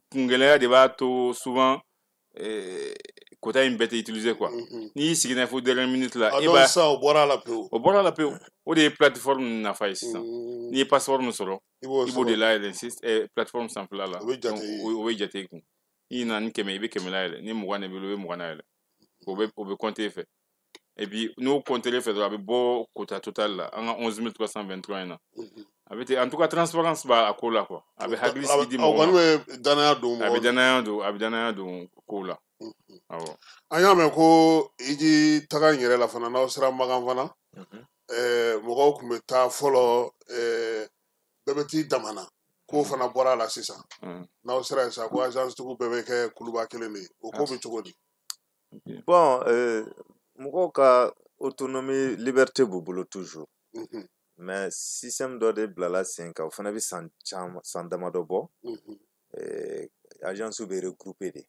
kungɛlɛya de b'a to souvent quota in bɛɛ tɛ utiliser quoi. N'i y'i sigi n'a ye fo dernière minute la, e b'a sisan o bɔra a la pewu. O bɔra a la pewu. O de ye plateforme nafa ye sisan. N'i ye passeport min sɔrɔ, i b'o de layɛlɛn plateforme sanfɛla la. O bɛ jate i kun. N'i nana ni 100 i bɛ 100 layɛlɛn, ni 20 de b'i bolo i bɛ 20 layɛlɛn. O bɛ compter fɛ. Et puis n'o compter fɛ dɔrɔn, a bɛ bɔ quota total la, an ka 11 323 in na. A bɛ ten, en tout cas transparence b'a ko la quoi. A bɛ hakili sigi di mɔgɔ ma. O kɔni bɛ danaya don mɔgɔ. A bɛ danaya don, a bɛ danaya don kow la. Awɔ. An y'a mɛn ko hiji taga in yɛrɛ la fana, n'aw sera Makan fana, mɔgɔw tun bɛ taa fɔlɔ, bɛɛ bɛ t'i dama na. K'o fana bɔra a la sisan. N'aw sera yen sisan, ko agence tigiw bɛɛ bɛ kɛ kuluba kelen de ye. O ko bɛ cogo di? Bon, mɔgɔw ka autonomie, liberté b'u bolo toujours. Mais système dɔ de bilala sen kan, o fana bɛ san caman, san damadɔ bɔ. Agence bɛ regrouper de.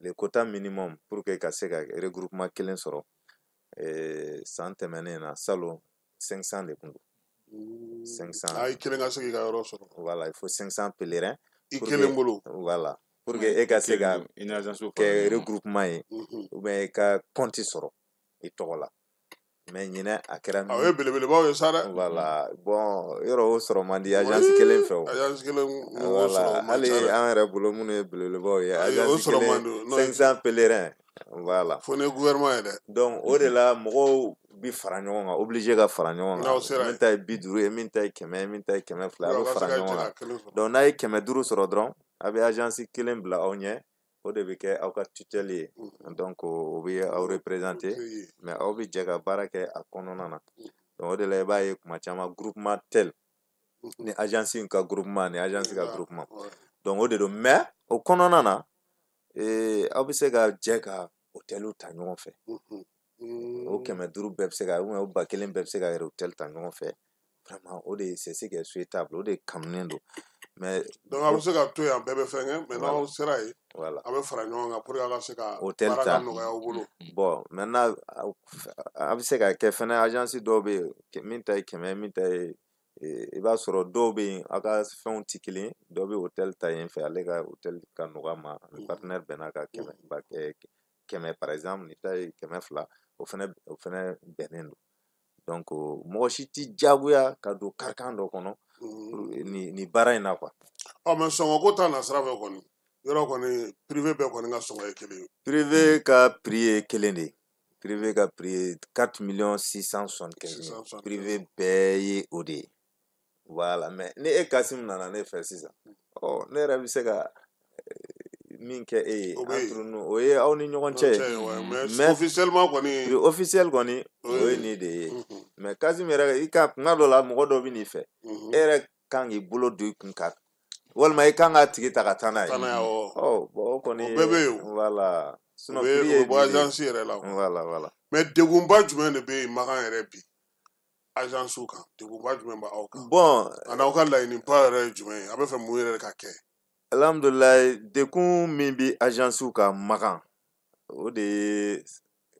Le quota minimum pour que ka se ka regroupement kelen sɔrɔ, san tɛmɛnen na salon 500 de kun don. 500. Ah, i kelen ka se k'i ka yɔrɔ sɔrɔ. Voilà, il faut 500 pèlerins. I kelen bolo. Voilà. Pour que e ka se ka kɛ regroupement ye, ou bien i ka compte sɔrɔ i tɔgɔ la. Mais ɲinɛ a kɛra. O ye belebelebaw ye sa dɛ. Voilà, bon, yɔrɔ o sɔrɔ man di agence kelen fɛ o. Agence kelen mɔgɔw sɔrɔ man di. Hali an yɛrɛ bolo minnu ye belebelebaw ye, agence kelen 500 pèlerins. Voilà. Fo ni gouvernement ye dɛ. Donc o de la mɔgɔw bi fara ɲɔgɔn kan, obligé ka fara ɲɔgɔn kan. Min ta ye 50 ye, min ta ye 100 ye, min ta ye 200, a bɛ fara ɲɔgɔn kan. Donc n'a ye 500 sɔrɔ dɔrɔn, a bɛ agence kelen bila aw ɲɛ. O de bɛ kɛ aw ka tutelle ye. Donc o bɛ aw représenter, mais aw bɛ jɛ ka baara kɛ a kɔnɔna na. Donc o de la i b'a ye kuma caman groupement tel ni agence in ka groupement ni agence ka groupement. Donc o de don, mais o kɔnɔna na, aw bɛ se ka jɛ ka hôtel ta ɲɔgɔn fɛ. O 500 bɛɛ bɛ se ka, ou bien o 1000 bɛɛ bɛ se ka yɛrɛ hôtel ta ɲɔgɔn fɛ. Vraiment, o de c'est ce qui est souhaitable, o de kanunen don. Mais donc a bɛ se ka to yan, bɛɛ bɛ fɛn kɛ, mais n'aw sera yen, voilà, a bɛ fara ɲɔgɔn kan pour que a ka se ka hôtel baara ta ka nɔgɔya aw bolo. Bon, maintenant a bɛ se ka kɛ fɛnɛ agence dɔw bɛ yen, min ta ye 100, min ta ye I b'a sɔrɔ dɔw bɛ yen, aw ka fɛnw tɛ kelen, dɔw bɛ hôtel ta yen fɛ, ale ka hôtel ka nɔgɔ a ma, ni partenaire bɛnna ka 100 par exemple, ni ta ye 200, o fɛnɛ bɛnnen don. Donc mɔgɔ si t'i diyagoya ka don karikan dɔ kɔnɔ ni baara in na quoi. Ɔ, mais sɔngɔ ko ta na sira fɛ kɔni, yɔrɔ kɔni privé bɛɛ kɔni ka sɔngɔ ye kelen ye. Privé ka prix ye kelen de ye. Privé ka prix ye 4 675 000. Privé bɛɛ ye o de ye. Voilà, mais ni e Kasim nana ne fɛ sisan, ɔ, ne yɛrɛ bɛ se ka min kɛ e ye entre nous, o ye aw ni ɲɔgɔn cɛ ye. Mais officiellement kɔni, prix officiel kɔni o ye nin de ye. Mais Kasim yɛrɛ, i ka kuma dɔ la, mɔgɔ dɔ bɛ n'i fɛ, e yɛrɛ kan k'i bolo don i kun kan, walima i kan k'a tigi ta ka taa n'a ye. Ɔ, bon, o kɔni, o bɛɛ bɛ yen. Voilà, sinon prix ye bɔ agence yɛrɛ la. Voilà. Mais degunba jumɛn de bɛ yen Makan yɛrɛ bi agence kan? Degunba jumɛn b'aw kan? Bon, ani aw ka laɲiniba yɛrɛ ye jumɛn ye? A bɛ fɛ mun yɛrɛ ka kɛ? Alhamdulilayi, dekun min bɛ agence kan Makan, o de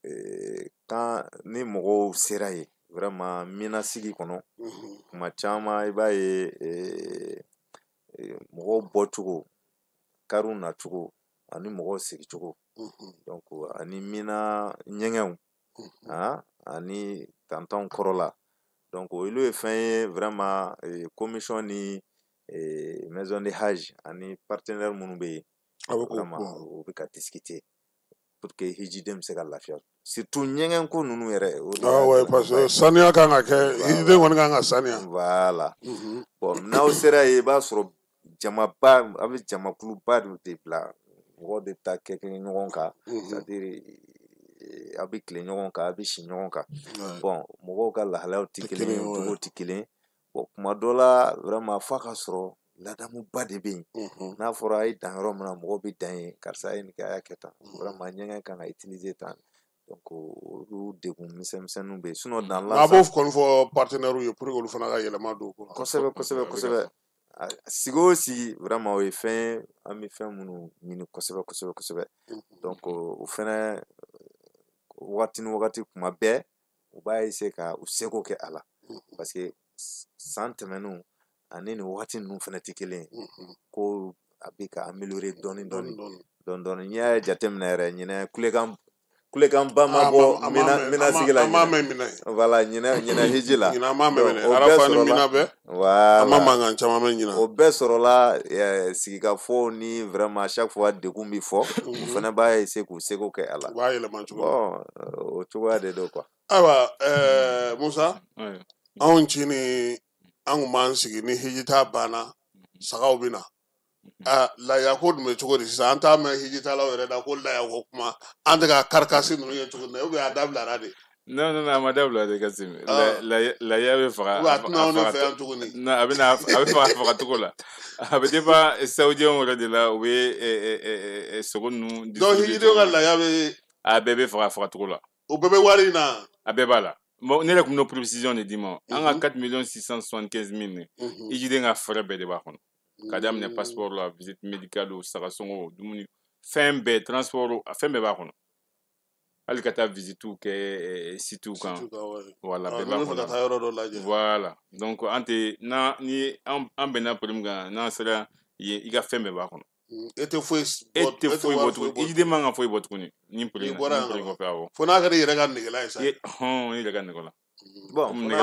ye kan ni mɔgɔw sera yen vraiment minasigi kɔnɔ, kuma caman i b'a ye mɔgɔw bɔcogo, kariw nacogo ani mɔgɔw segicogo, donc ani mina ɲɛgɛnw, ani tantanw kɔrɔla. Donc olu ye fɛn ye vraiment commission ni maison de hajj ani partenaire minnu bɛ yen, vraiment o bɛ ka discuter pour que hijiden bɛ se ka lafiya, surtout ɲɛgɛn ko ninnu yɛrɛ. Ah ouais, parce que saniya kan ka kɛ, hijiden kɔni kan ka saniya. Voilà. Bon, n'aw sera yen, i b'a sɔrɔ jamaba, a bɛ jamakuluba de bila, mɔgɔw de bɛ taa kɛ ɲɔgɔn kan, c'est à dire a bɛ tile ɲɔgɔn kan, a bɛ si ɲɔgɔn kan. Bon, mɔgɔw ka lahalayaw tɛ kelen ye, cogo tɛ kelen. Bon, kuma dɔ la vraiment f'a ka sɔrɔ ladamuba de bɛ yen. N'a fɔra a ye dan yɔrɔ min na, mɔgɔw bɛ dan yen, karisa ye nin kɛ, a y'a kɛ tan, vraiment ɲɛgɛn kan ka utiliser tan. Donc olu degun misɛnmisɛnninw bɛ yen, sinon dans l'ensemble. A b'o kɔni fɔ partenaires ye pour que olu fana ka yɛlɛma don o ko la. Kosɛbɛ kosɛbɛ kosɛbɛ. Sigi o sigi vraiment o ye fɛn ye an bɛ fɛn minnu ɲini kosɛbɛ kosɛbɛ kosɛbɛ. Donc o fɛnɛ wagati ni wagati, kuma bɛɛ u b'a essayer ka u seko kɛ a la, parce que san tɛmɛnenw ani nin wagati ninnu fɛnɛ tɛ kelen ye, ko a bɛ ka améliorer dɔɔni dɔɔni dɔɔni dɔɔni. N'i y'a jateminɛ yɛrɛ, ɲinɛ kulekanba ma bɔ minasigi la, voilà, ɲinɛ hiji la, o bɛɛ sɔrɔla, voilà, an ma mankan caman mɛn ɲinɛ, o bɛɛ sɔrɔla sigikafɔw ni vraiment chaque fois degun bɛ fɔ, u fɛnɛ b'a essayer k'u seko kɛ a la. U b'a yɛlɛma cogo. Bon, o cogoya de don quoi. Ayiwa, Musa, anw ci ni an kun b'an sigi ni hijita banna, sagaw bɛ na. Layako dun bɛ cogo di sisan? An t'a mɛn hijitalaw yɛrɛ da ko layako kuma, an tɛ ka karikasi ninnu ye cogo min na, ou bien a dabilara de? Non, non, non, a ma dabila de Kasim. Laya bɛ faga. Ou a tɛna anw de fɛ yan tuguni? Non, a bɛ na, a bɛ faga cogo la. A bɛ dépend saoudiens yɛrɛ de la, u bɛ sogo ninnu. Donc hijidenw ka laya bɛ. A bɛɛ bɛ faga cogo la. O bɛɛ bɛ wari in na. A bɛɛ b'a la. Bon, ne yɛrɛ kun bɛn'o précision de d'i ma. An ka 4 675 000 hijiden ka frais bɛɛ de b'a kɔnɔ. Ka daminɛ passeport la, visite médicale o, sagasɔngɔ o, dumuni, fɛn bɛɛ, transport, a fɛn bɛɛ b'a kɔnɔ. Hali ka taa visite kɛ site kan. Voilà, bɛɛ b'a kɔnɔ. Ka taa yɔrɔ dɔ lajɛ. Voilà. Donc an tɛ n'an ni an bɛnna prix min kan, n'an sera yen, i ka fɛn bɛɛ b'a kɔnɔ. E tɛ foyi bɔ, e tɛ foyi bɔ tuguni. Hijiden man kan foyi bɔ tuguni ni prix kɔfɛ, awɔ. Fo n'a kɛra i yɛrɛ ka negela ye sa. Hɔn, i yɛrɛ ka negela. Bon, an ka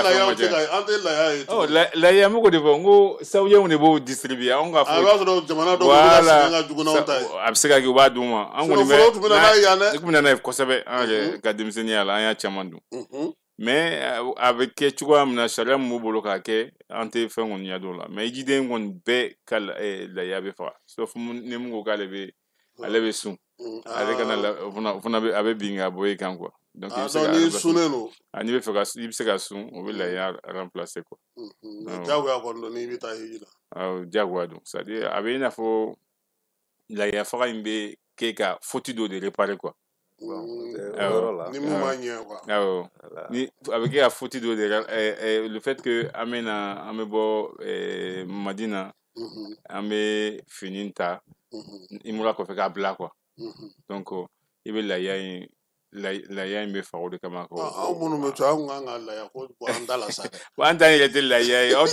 laya tɛ ka, an tɛ laya ye tuguni. Laya n b'o de fɔ, n ko saoudiens de b'o distribuer, anw ka. A b'a sɔrɔ jamana dɔw bɛ ka sɛgɛn ka jugu n'anw ta ye. A bɛ se ka kɛ u b'a d'u ma. An kɔni bɛ. Fɔlɔ tun bɛ na n'a ye yan dɛ. I tun bɛ na n'a ye kosɛbɛ, an yɛrɛ ka denmisɛnninya la, an y'a caman dun. Mais a bɛ kɛ cogoya min na, sariya min b'u bolo k'a kɛ, an tɛ fɛn kɔni ɲɛ dɔn o la. Mais hijiden kɔni bɛɛ ka laya bɛ faga, sauf ni mun ko k'ale bɛ, ale bɛ sun. Ale kana o fana bɛ, a bɛ bin ka bɔ i kan quoi. Donc i bɛ se ka n'i sunnen don. N'i bɛ fɛ ka, i bɛ se ka sun, o bɛ laya remplacer quoi. Diyagoya kɔni don n'i bɛ taa hiji la. Awɔ, diyagoya don, c'est à dire a bɛ i n'a fɔ laya faga in bɛ kɛ ka faute dɔ de réparer quoi. Ni mun ma ɲɛ quoi. Awɔ, ni a bɛ kɛ ka faute dɔ de, le fait que an bɛ na, an bɛ bɔ Madina, an bɛ fini ta imura kɔfɛ k'a bila quoi. Donc i bɛ laya in Lahiya in bɛ faga o de kama. Ko anw minnu bɛ to, anw kan ka lahiya ko bɔ an da la sa dɛ. Wa an ta yɛrɛ tɛ lahiya ye, aw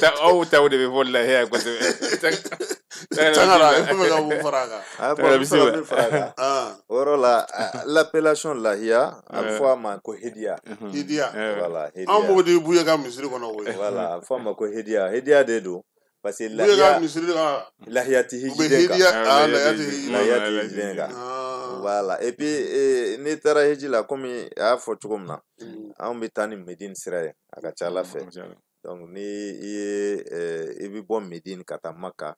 ta o de bɛ fɔ lahiya ye kosɛbɛ. Tangara, e bɛ ka mun fara a kan? Ah, bon, n bɛ se ka min fara a kan o yɔrɔ la, l'appellation lahiya, a bɛ fɔ a ma ko hediya. Hediya. Voilà, hediya. Anw b'o de Buye ka misiri kɔnɔ koyi. Voilà, a bɛ fɔ a ma ko hediya, hediya de don. Parce que Buye ka misiri la, lahiya tɛ u bɛ hijiden kan. Hediya, ah, lahiya tɛ hijiden. Lahiya tɛ hijiden kan. Voilà, et puis n'i taara hiji la, komi a y'a fɔ cogo min na, anw bɛ taa ni Medine sira ye, a ka ca Ala fɛ. Donc ni i ye i bɛ bɔ Medine ka taa Maka,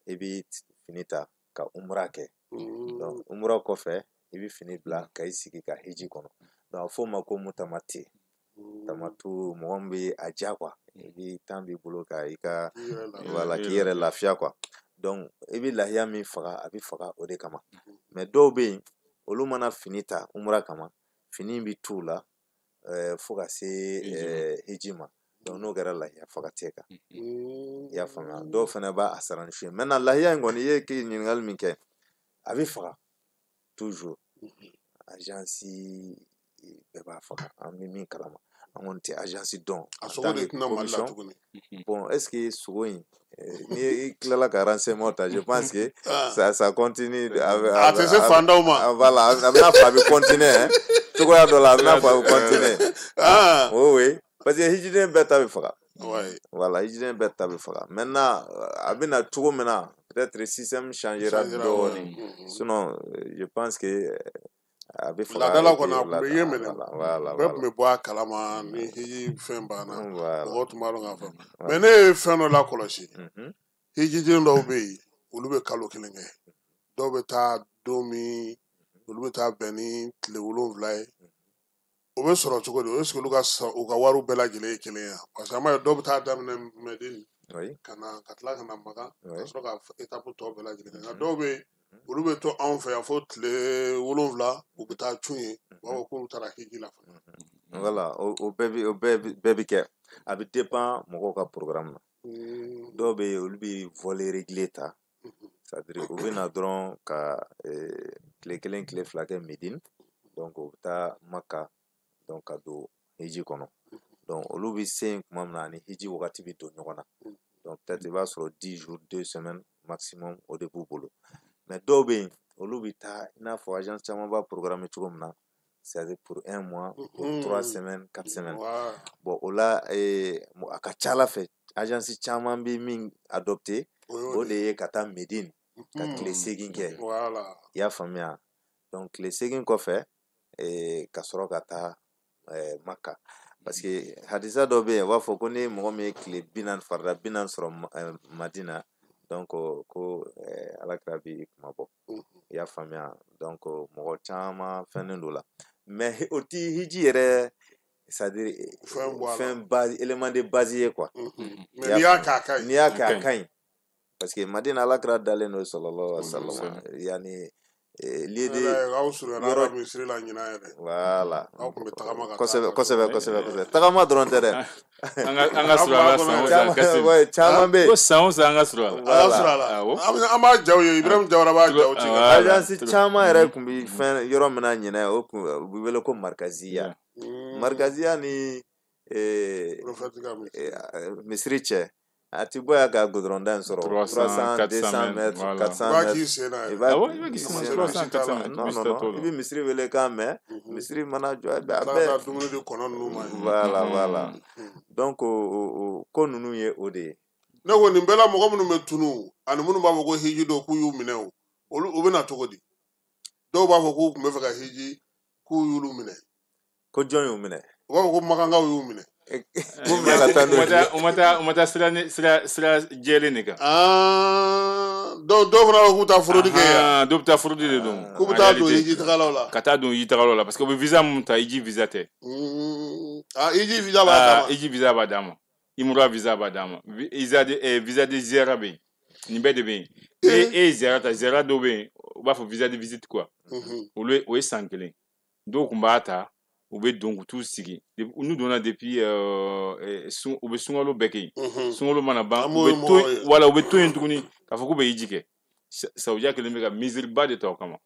i bɛ fini ta ka umra kɛ. Donc umra kɔfɛ, i bɛ fini bila ka i sigi ka hiji kɔnɔ. Donc a bɛ fɔ o ma ko mutamati. Tamatu, mɔgɔ min bɛ a diya quoi, i bɛ temps b'i bolo ka i ka, voilà, k'i yɛrɛ lafiya quoi. Donc i bɛ lahiya min faga, a bɛ faga o de kama. Mais dɔw bɛ yen, olu mana fini ta umra kama, fini bɛ t'u la fo ka se hiji ma. Donc n'o kɛra, lahiya faga t'e kan. I y'a faamuya? Dɔw fana b'a a sara ni su ye. Maintenant lahiya in kɔni, i ye ɲininkali min kɛ, a bɛ faga toujours. Agence bɛɛ b'a faga, an bɛ min kalama, an kɔni tɛ agence dɔn. A sogo de tɛna Mali la tuguni. Bon, est-ce que sogo in, ni i tilala ka renseignement ta, je pense que ça continue. A tɛ se fandaw ma. Voilà, a bɛna fɔ a bɛ continuer hein. Cogoya dɔ la, a bɛna fɔ a bɛ continuer. Oui oui, parce que hijiden bɛɛ ta bɛ faga. Voilà, hijiden bɛɛ ta bɛ faga. Maintenant a bɛna cogo min na, peut-être système changera dɔɔnin. Sinon je pense que a bɛ faga. Laadala kɔni, a tun bɛ ye minɛ, bɛɛ tun bɛ bɔ a kalama ni hiji fɛn banna, mɔgɔw tun b'a dɔn k'a fɔ. Mais ne ye fɛn dɔ lakɔlɔsi, hijiden dɔw bɛ yen, olu bɛ kalo kelen kɛ, dɔw bɛ taa don min, olu bɛ taa bɛn ni tile 7 ye. O bɛ sɔrɔ cogo di? Est-ce que olu ka u ka wariw bɛɛ lajɛlen ye kelen ye? Parce que an b'a ye dɔw bɛ taa daminɛ Medine ka na, ka tila ka na Makan, ka sɔrɔ ka étape tɔ bɛɛ lajɛlen kɛ. Nka dɔw bɛ yen, olu bɛ to anw fɛ yan fo tile 7, u bɛ taa cun yen, u b'a fɔ k'olu taara hiji la fana. Voilà, o bɛɛ bɛ o bɛɛ bɛ kɛ. A bɛ dépend mɔgɔw ka programme na. Dɔw bɛ yen, olu bɛ vol régulier ta, c'est-à-dire u bɛ na dɔrɔn ka tile 1, tile 2 kɛ Medine, donc u bɛ taa Maka, donc ka don hiji kɔnɔ. Donc olu bɛ se yen tuma min na, ani hiji wagati bɛ don ɲɔgɔn na. Donc peut-être i b'a sɔrɔ 10 jours, 2 semaines maximum, o de b'u bolo. Mais dɔw bɛ yen, olu bɛ taa i n'a fɔ agence caman b'a programme cogo min na, c'est-à-dire pour un mois, pour 3 semaines, 4 semaines. Bon, o la, a ka ca Ala fɛ, agence caman bɛ min adopté, o de ye ka taa Medine ka tile 8 kɛ. I y'a faamuya? Donc tile 8 kɔfɛ, ka sɔrɔ ka taa Maka. Parce que hadisa dɔ bɛ yen, u b'a fɔ ko ni mɔgɔ min ye tile 40, farida 40 sɔrɔ Madina, donc ko Alakira b'i kuma bɔ. I y'a faamuya? Donc mɔgɔ caman fɛnnen don la. Mais o ti hiji yɛrɛ, c'est-à-dire fɛn base, élément de base ye quoi. Mais n'i y'a kɛ, a ka ɲi. N'i y'a kɛ, a ka ɲi. Parce que Madina, Alakira dalen don sallallahu alaihi wa sallam. Yani lieu de aw surunyana ka misiri la ɲinan yɛrɛ. Voilà. Aw tun bɛ tagama ka taa. Kosɛbɛ kosɛbɛ kosɛbɛ kosɛbɛ. Tagama dɔrɔn tɛ dɛ. An ka surun a la san o san, Kasim. Caman bɛ yen. Ko san o san an ka surun a la. An ka surun a la. An b'a jaw ye, Ibrahim Jawara b'a jaw ci. Agence caman yɛrɛ tun bɛ fɛn yɔrɔ min na ɲinɛ, o kun u bɛ wele ko Markaziya. Markaziya ni misiri cɛ, a ti bɔ yan ka goudron da in sɔrɔ 300, 200 mètres, 400 mètres. I b'a k'i sen na. I b'a k'i sen na. Non non non, i bɛ misiri wele kan mɛn, misiri mana jɔ, a bɛɛ. Taa dumuni di kɔnɔ ninnu ma. Voilà voilà. Donc o ko ninnu ye o de ye. Ne ko nin bɛɛ la, mɔgɔ minnu bɛ tunu ani minnu b'a fɔ ko hiji don k'u y'u minɛ, o olu u bɛ na cogo di? Dɔw b'a fɔ k'u tun bɛ fɛ ka hiji, k'u y'olu minɛ. Ko jɔn y'u minɛ? U b'a fɔ ko makankaw y'u minɛ. U ma taa sira jɛlen de kan. Dɔw fana b'a fɔ k'u taa fraude kɛ yan. Dɔw bɛ taa fraude de don. K'u bɛ taa don hiji tagalaw la. Ka taa don hiji tagalaw la, parce que u bɛ visa mun ta, hiji visa tɛ. Hiji visa b'a d'a ma. Hiji visa b'a d'a ma. Imura visa b'a d'a ma. Visa de ziyara bɛ yen. Nin bɛɛ de bɛ yen. E ye ziyara ta, ziyara dɔw bɛ yen, u b'a fɔ visa de visite quoi. Olu o ye san 1. Dɔw tun b'a ta, u bɛ don k'u t'u sigi. N'u donna depuis u bɛ sunkalo bɛɛ kɛ yen. Sunkalo mana ban, u bɛ to, voilà, u bɛ to yen tuguni k'a fɔ k'u bɛ hiji kɛ. Saudiya kɛlen bɛ ka misiri ba de ta o kama.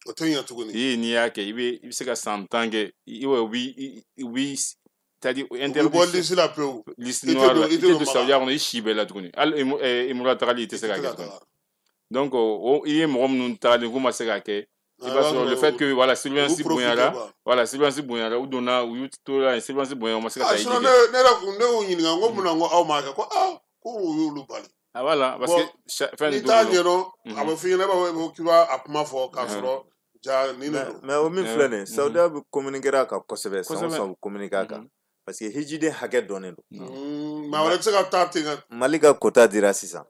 O tɛ ɲɛ tuguni. I n'i y'a kɛ, i bɛ se ka san 10 kɛ, u b'i c'est-à-dire interdit. U bɔ liste la pewu. Liste noire la, i tɛ don Saudiya kɔnɔ i si bɛɛ la tuguni. Hali Imura tagali i tɛ se ka kɛ tuguni. Donc i ye mɔgɔ minnu tagalen k'u ma se ka kɛ, i b'a sɔrɔ le fait que voilà surveillance bonyara, voilà surveillance bonyara, u donna u y'u to la surveillance bonyara, u ma se ka taa hiji kɛ. Ne yɛrɛ kun ne y'u ɲininka n ko mun na n ko aw m'a kɛ, ko aa ko u y'olu bali. Ah voilà, parce que fɛn n'i t'a ɲɛdɔn a bɛ f'i ɲɛna, i b'a fɔ k'i b'a kuma fɔ k'a sɔrɔ ja nin de don. Mais o min filɛ nin ye, Saudiya bɛ communiquer a kan kosɛbɛ, san o san u bɛ communiquer a kan. Parce que hijiden hakɛ dɔnnen don. Maa wɛrɛ tɛ se ka taa ten ka. Mali ka quota dira sisan.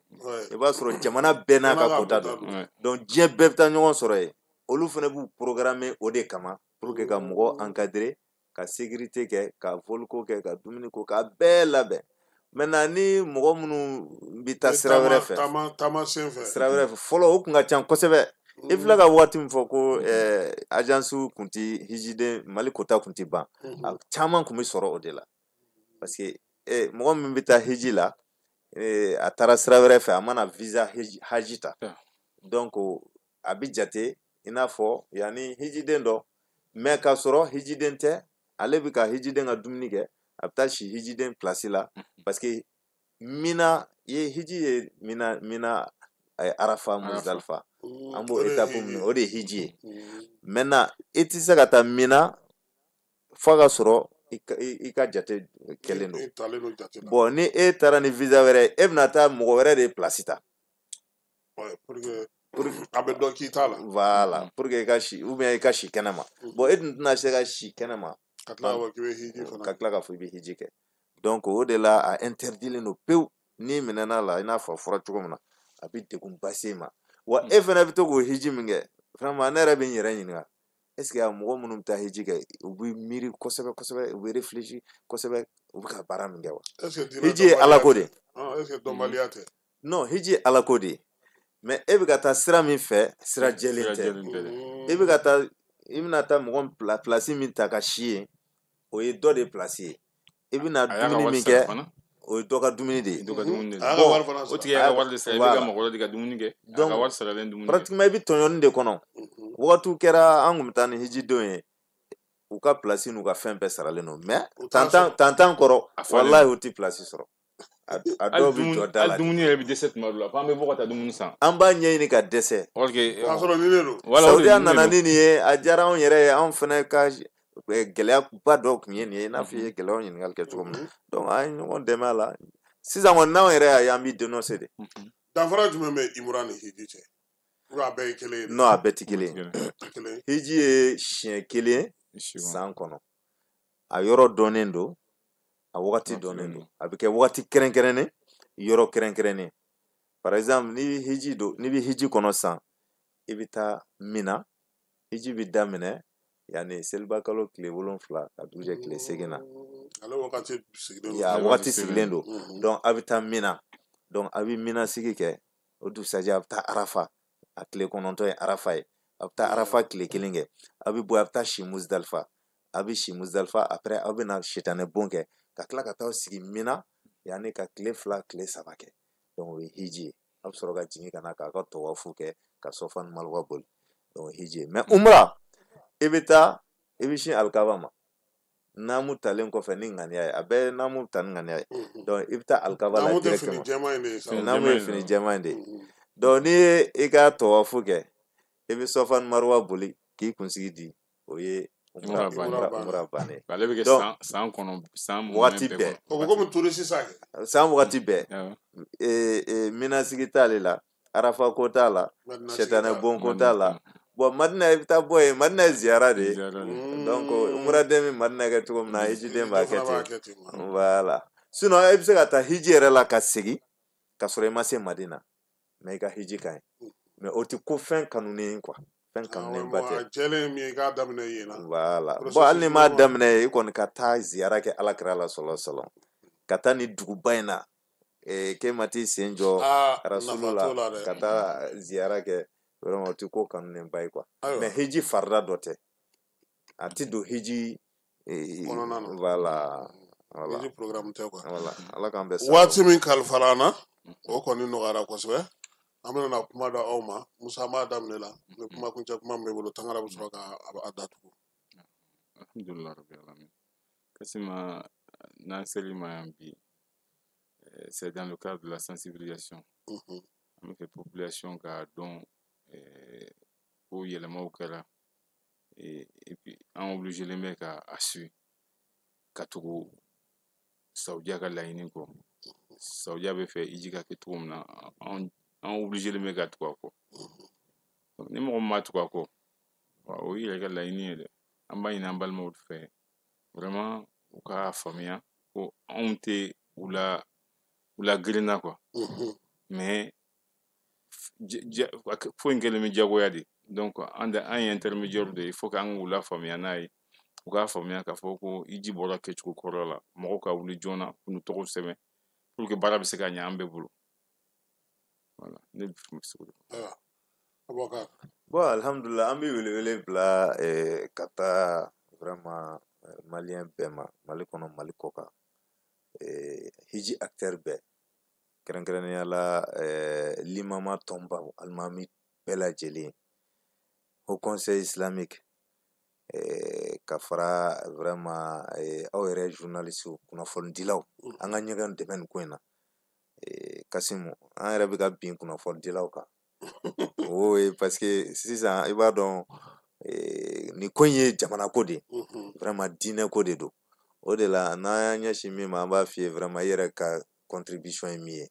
I b'a sɔrɔ jamana bɛɛ n'a ka quota don. Donc diɲɛ bɛɛ bɛ taa ɲɔgɔn sɔrɔ yen. Olu fana b'u programmer o de kama pour que ka mɔgɔ encadrer, ka sécurité kɛ, ka vol ko kɛ, ka dumuni ko, ka bɛɛ labɛn. Maintenant ni mɔgɔ minnu bɛ taa sira wɛrɛ fɛ, taama sen fɛ, sira wɛrɛ fɛ, fɔlɔ o kun ka ca kosɛbɛ. I filɛ ka waati min fɔ ko agence kun ti hijiden Mali quota kun ti ban, a caman kun bɛ sɔrɔ o de la. Parce que mɔgɔ min bɛ taa hiji la, a taara sira wɛrɛ fɛ, a mana visa haji ta, donc a bɛ jate i n'a fɔ yanni hijiden dɔ, mais k'a sɔrɔ hijiden tɛ, ale bɛ ka hijiden ka dumuni kɛ, a bɛ taa si hijiden place la, parce que Mina ye hiji ye Mina Arafa Muzdalifa, an b'o étape min o de ye hiji ye. Maintenant i tɛ se ka taa Mina f'a ka sɔrɔ i ka jate kɛlen don. Bon ni e taara ni visa wɛrɛ ye, e bɛna taa mɔgɔ wɛrɛ de place ta. A bɛ dɔn k'i t'a la. Voilà, pour que i ka si ou bien i ka si kɛnɛ ma. Bon e dun tɛna se ka si kɛnɛ ma. Ka tila k'a fɔ k'i bɛ hiji fana. Ka tila k'a fɔ i bɛ hiji kɛ. Donc o de la a interdilen don pewu. N'i minɛna la, i n'a fɔ a fɔra cogo min na, a bɛ degunba se i ma. Wa e fana bɛ to k'o hiji min kɛ, vraiment ne yɛrɛ bɛ n yɛrɛ ɲininka, est ce que a mɔgɔ minnu bɛ taa hiji kɛ, u bɛ miiri kosɛbɛ kosɛbɛ, u bɛ réfléchir kosɛbɛ, u bɛ ka baara min kɛ wa? Hiji ye Ala ko de ye. Est ce que dɔnbaliya tɛ? Non, hiji ye Ala ko de ye. Mais e bɛ ka taa sira min fɛ, sira jɛlen tɛ. E bɛ ka taa, i bɛna taa mɔgɔ place min ta ka si yen, o ye dɔ de place ye. I bɛna dumuni min kɛ, o ye dɔ ka dumuni de ye. O tigi y'a ka wari de sara, i bɛ ka mɔgɔ wɛrɛ de ka dumuni kɛ, a ka wari saralen dumuni kɛ. Pratiquement i bɛ tɔɲɔni de kɔnɔ. Wagatiw kɛra an kun bɛ taa ni hijidenw ye, u ka place n'u ka fɛn bɛɛ saralen don, mais tantan kɔrɔ, walahi u tɛ place sɔrɔ. A dɔw bɛ jɔ da la. Hali dumuni yɛrɛ bɛ dɛsɛ tuma dɔ la, f'an bɛ bɔ ka taa dumuni san. An b'a ɲɛɲini ka dɛsɛ. K'a sɔrɔ nin de don. Saudiya nana ni nin ye, a diyara anw yɛrɛ ye, anw fana ka gɛlɛyaba dɔ tun ye nin ye, i n'a fɔ i ye gɛlɛyaw ɲininkali kɛ cogo min na. Donc an ye ɲɔgɔn dɛmɛ a la. Sisan kɔni n'anw yɛrɛ y'a ye, an b'i dénoncer de. Danfara jumɛn bɛ Imura ni hiji cɛ? Ou a bɛɛ ye kelen ye? Non, a bɛɛ tɛ kelen ye. Hiji ye siɲɛ kelen san kɔnɔ. A yɔrɔ dɔnnen don, a wagati dɔnnen don, a bɛ kɛ wagati kɛrɛnkɛrɛnnen, yɔrɔ kɛrɛnkɛrɛnnen. Par exemple, n'i bɛ hiji don, n'i bɛ hiji kɔnɔ san, i bɛ taa Mina, hiji bɛ daminɛ yanni seliba kalo tile 7 ka dugu jɛ tile 8 na. Ale wagati sigilen don. Ya wagati sigilen don. Donc a bɛ taa Mina, donc a bɛ Mina sigi kɛ, o dugusajɛ a bɛ taa Arafa, a tile 9 ye Arafa ye, a bɛ taa Arafa tile 1 kɛ, a bɛ bɔ a bɛ taa si Muzdalifa, a bɛ si Muzdalifa, après aw bɛ na sitanɛ bon kɛ, ka tila ka taa sigi Mina yanni ka tile 2 tile 3 kɛ. Donc o ye hiji ye. A bɛ sɔrɔ ka jigin ka na k'a ka tawafu kɛ, ka Sɔfa ni Maruwa boli. Donc o ye hiji ye. Mais umra, i bɛ taa, i bɛ sin alikaba ma. Naamu talen kɔfɛ ni ŋaniya ye, a bɛɛ ye naamu ta ni ŋaniya ye. Donc i bɛ taa alikaba la directement. Naamu ye fini jɛman in de ye. Donc n'i ye i ka tawafu kɛ, i bɛ Sɔfa ni Maruwa boli k'i kunsigi di, o ye umra bannen. Ale bɛ kɛ san kɔnɔ, san wagati bɛɛ. O bɛ komi touriste sa kɛ. San wagati bɛɛ. Minasigi t'ale la, Arafa ko t'a la, sɛtanɛ bon ko t'a la. Bon Madina i bɛ taa bɔ yen, Madina ye ziyara de ye. Donc umuraden bɛ Madina kɛ cogo min na, hijiden b'a kɛ ten. Voilà. Sinon i bɛ se ka taa hiji yɛrɛ la ka segin ka sɔrɔ i ma se Madina, mais i ka hiji ka ɲi. Mais o tɛ ko fɛn kanunen quoi. Fɛn kanunen ba tɛ. Jɛlen min ye i k'a daminɛ yen na. Voilà. Bon hali n'i m'a daminɛ, i kɔni ka taa ziyara kɛ Ala kira la sɔlɔ sɔlɔ. Ka taa ni duguba in na, k'e ma t'i sen jɔ Rasulu la, ka taa ziyara kɛ. Vraiment o tɛ ko kanunen ba ye quoi. Mais hiji farida dɔ tɛ. A tɛ don hiji kɔnɔna na. Voilà. Voilà. Hiji programme tɛ quoi. Voilà. Ala k'an bɛn sababu. Waati min kalifara an na, o kɔni nɔgɔyara kosɛbɛ. An bɛna na kuma da aw ma. Musa, an b'a daminɛ la ni kuma kuncɛ kuma min bɛ bolo, Tangara bɛ sɔrɔ ka a datugu. Alhamdulillah rabbil alamin. Kasima, n'an seli ma yan bi, c'est dans le cadre de la sensibilisation. An bɛ fɛ population k'a dɔn ko yɛlɛmaw kɛra, et puis an obligé len bɛ ka a suit ka tugu Saudiya ka laɲini kɔ. Saudiya bɛ fɛ hiji ka kɛ cogo min na, an obligé len bɛ ka tugu a kɔ. Ni mɔgɔ min ma tugu a kɔ, o y'i yɛrɛ ka laɲini ye dɛ. An b'a ɲini an balimaw fɛ vraiment u k'a faamuya ko anw tɛ u la girinna quoi, mais fo in kɛlen bɛ diyagoya de. Donc an ye intermédiaire de ye, il faut k'an k'u lafaamuya n'a ye, u k'a faamuya k'a fɔ ko hiji bɔra kɛcogo kɔrɔ la, mɔgɔw ka wuli joona k'u tɔgɔ sɛbɛn pour que baara bɛ se ka ɲɛ an bɛɛ bolo. Voilà, ne bɛ se k'o de fɔ. Abubakar. Bon, alhamdulillah, an bɛ welewele bila ka taa vraiment malien bɛɛ ma, Mali kɔnɔ, Mali kɔ kan, hiji acteur bɛɛ, kɛrɛnkɛrɛnnenya la limama tɔnbaw, alimami bɛɛ lajɛlen, Haut Conseil islamique, ka fara vraiment aw yɛrɛ journaliste, kunnafonidilaw, an ka ɲɔgɔn dɛmɛ nin ko in na. Kasimu, an yɛrɛ bɛ ka bin kunnafonidilaw kan o ye, parce que sisan i b'a dɔn nin ko in ye jamana ko de ye, vraiment diinɛ ko de don. O de la n'an y'an ɲɛsin min ma, an b'a f'i ye vraiment i yɛrɛ ka contribution ye min ye.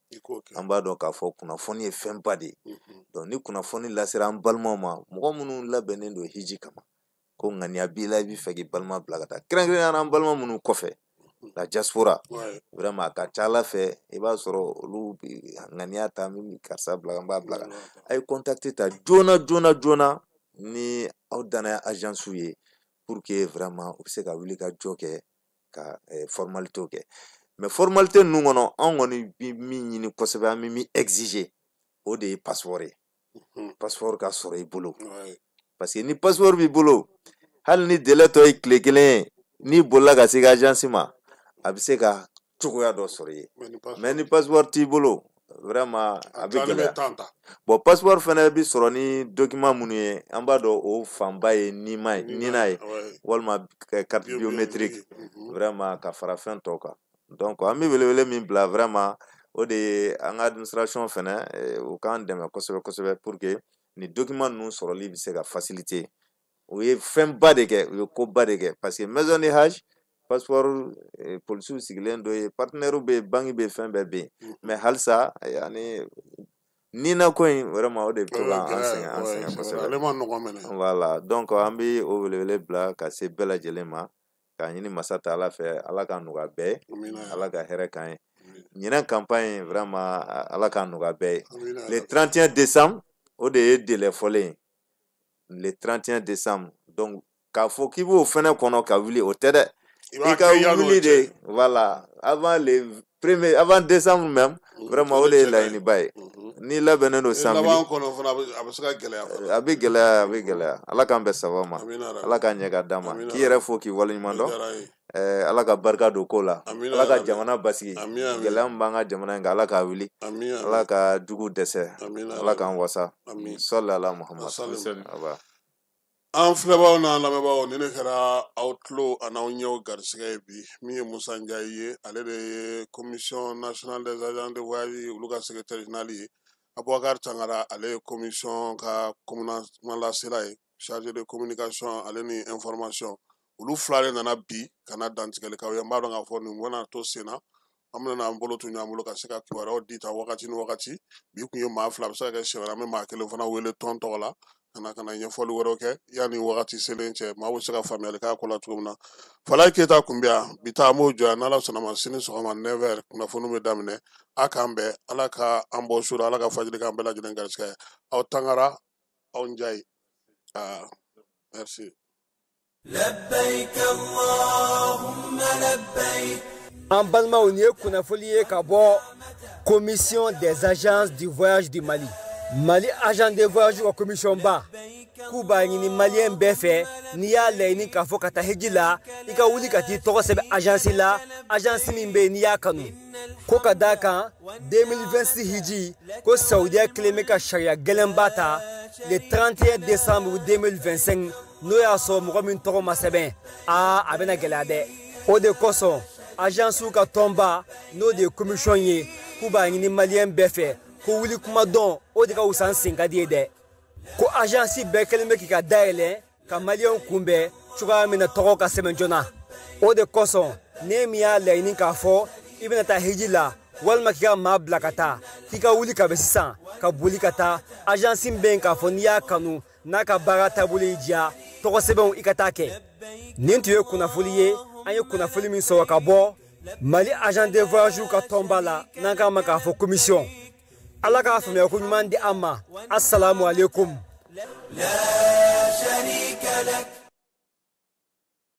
An b'a dɔn k'a fɔ kunnafoni ye fɛnba de ye. Donc ni kunnafoni lasera an balimaw ma, mɔgɔ minnu labɛnnen don hiji kama, ko ŋaniya b'i la, i bɛ fɛ k'i balima bila ka taa, kɛrɛnkɛrɛnnenya la an balima minnu kɔfɛ, la diaspora, vraiment a ka ca Ala fɛ i b'a sɔrɔ olu ŋaniya ta min karisa bila, an b'a bila ka a ye contact ta joona joona joona ni aw danaya agence ye, pour que vraiment u bɛ se ka wuli ka jɔ kɛ ka formalité kɛ. Mais formalité ninnu kɔnɔ, anw kɔni bi min ɲini kosɛbɛ, an bɛ min exiger, o de ye passeport ye. Passeport ka sɔrɔ i bolo, parce que ni passeport b'i bolo, hali ni délai tɔ ye tile kelen ye, n'i bolila ka se i ka agence ma, a bɛ se ka cogoya dɔ sɔrɔ i ye. Mais ni passeport t'i bolo, vraiment a bɛ gɛlɛya. Bon, passeport fɛnɛ bɛ sɔrɔ ni document minnu ye, an b'a dɔn o fanba ye nima ye, nina ye, walima carte biométrique, vraiment ka fara fɛn tɔw kan. Donc an bɛ welewele min bila vraiment, o de ye an ka administration fɛnɛ, u k'an dɛmɛ kosɛbɛ kosɛbɛ pour que ni document ninnu sɔrɔli bɛ se ka faciliter. U ye fɛnba de kɛ, u ye koba de kɛ, parce que maison de hajj, passeport, polisiw sigilen dɔ ye, partenaire bɛ yen, banque bɛ yen, fɛn bɛɛ bɛ yen, mais halisa ani nina ko in vraiment o de bɛ to k'an sɛgɛn, an sɛgɛn kosɛbɛ. Ale ma nɔgɔn mɛnɛ. Voilà, donc an bɛ o welewele bila ka se bɛɛ lajɛlen ma, k'a ɲini masa ta Ala fɛ, Ala ka nɔgɔya bɛɛ ye, Ala ka hɛrɛ k'an ye. Ɲinɛ campagne vraiment, Ala ka nɔgɔya bɛɛ ye. Le 31 décembre, o de ye délai fɔlen ye, le 31 décembre. Donc k'a fɔ k'i b'o fɛnɛ kɔnɔ ka wuli, o tɛ dɛ, i ka wuli de, voilà, avant le premier, avant décembre même, vraiment o de ye laɲiniba ye. N'i labɛnnen don san laban kɔnɔ fana, a bɛ se ka gɛlɛya. A bɛ gɛlɛya, a bɛ gɛlɛya. Ala k'an bɛn saba ma, Ala k'a ɲɛ ka d'an ma. K'i yɛrɛ fo k'i waleɲuman dɔn. Ala ka barika don ko la, Ala ka jamana basigi, gɛlɛya min b'an ka jamana in kan, Ala k'a wuli, Ala ka jugu dɛsɛ, Ala k'an wasa. Sɔli ala Muhammad. An filɛbaaw n'an lamɛnbaaw, ni ne kɛra aw tulo a n'aw ɲɛw garisɛgɛ ye bi, min ye Musa Njayi ye, ale de ye Commission nationale des agents de voyage olu ka secrétaire général ye. Abubakar Tangara, ale ye commission ka kumalasela ye, chargé de communication ale ni information. Olu fila de nana bi ka na dantigɛli k'aw ye. N b'a dɔn k'a fɔ nin bɛna to sen na, an bɛna an bolo to ɲɔgɔn bolo ka se ka kibaruyaw di ta wagati ni wagati. Bi kun ye maa fila, a bɛ se ka kɛ siɲɛ wɛrɛ an bɛ maa kelen fana wele tɔn tɔgɔ la ka na ɲɛfɔli wɛrɛw kɛ yanni wagati selen cɛ, maa bɛ se ka faamuyali k'a ko la cogo min na. Falaye Keyita kun bɛ yan bi, ta an b'o jɔ yan. N'Ala sɔnna ma, sini sɔgɔma 9h kunnafoniw bɛ daminɛ. A k'an bɛn, Ala ka an bɔ su la, Ala ka fajiri k'an bɛɛ lajɛlen garisɛgɛ ye. Aw Tangara, aw Njayi. Merci. لبيك اللهم لبيك. An balimaw, nin ye kunnafoli ye ka bɔ Commission des agences du voyage du Mali, Mali agent de voyage ka commission ba, k'u b'a ɲini malien bɛɛ fɛ, n'i y'a laɲini k'a fɔ ka taa hiji la, i ka wuli ka t'i tɔgɔ sɛbɛn agence la, agence min bɛ yen n'i y'a kanu. Ko ka d'a kan 2026 hiji ko Saudiya kelen bɛ ka sariya gɛlɛnba ta le 31 décembre 2025, n'o y'a sɔrɔ mɔgɔ min tɔgɔ ma sɛbɛn, aa, a bɛna gɛlɛya dɛ. O de kosɔn agencew ka tɔnba, n'o de ye commission ye, k'u b'a ɲini maliyɛn bɛɛ fɛ ko wuli kuma dɔn, o de ka wusa n sen ka di ye dɛ. Ko agence bɛɛ kɛlen bɛ k'i ka dayɛlɛ ka maliyɛnw kunbɛn cogoya min na tɔgɔ ka sɛbɛn joona. O de kosɔn ne min y'a laɲini k'a fɔ i bɛna taa hiji la walima k'i ka maa bila ka taa, k'i ka wuli ka bɛ sisan ka boli ka taa agence min bɛ yen k'a fɔ n'i y'a kanu, n'a ka baara taabolo y'i diya, tɔgɔ sɛbɛnw i ka taa kɛ. Nin tun ye kunnafoli ye, an ye kunnafoli min sɔrɔ ka bɔ Mali agent de voyage ka tɔnba la, n'an k'a ma k'a fɔ commission. Ala k'a faamuya ko ɲuman di an ma. Assalamu alaikum. لا.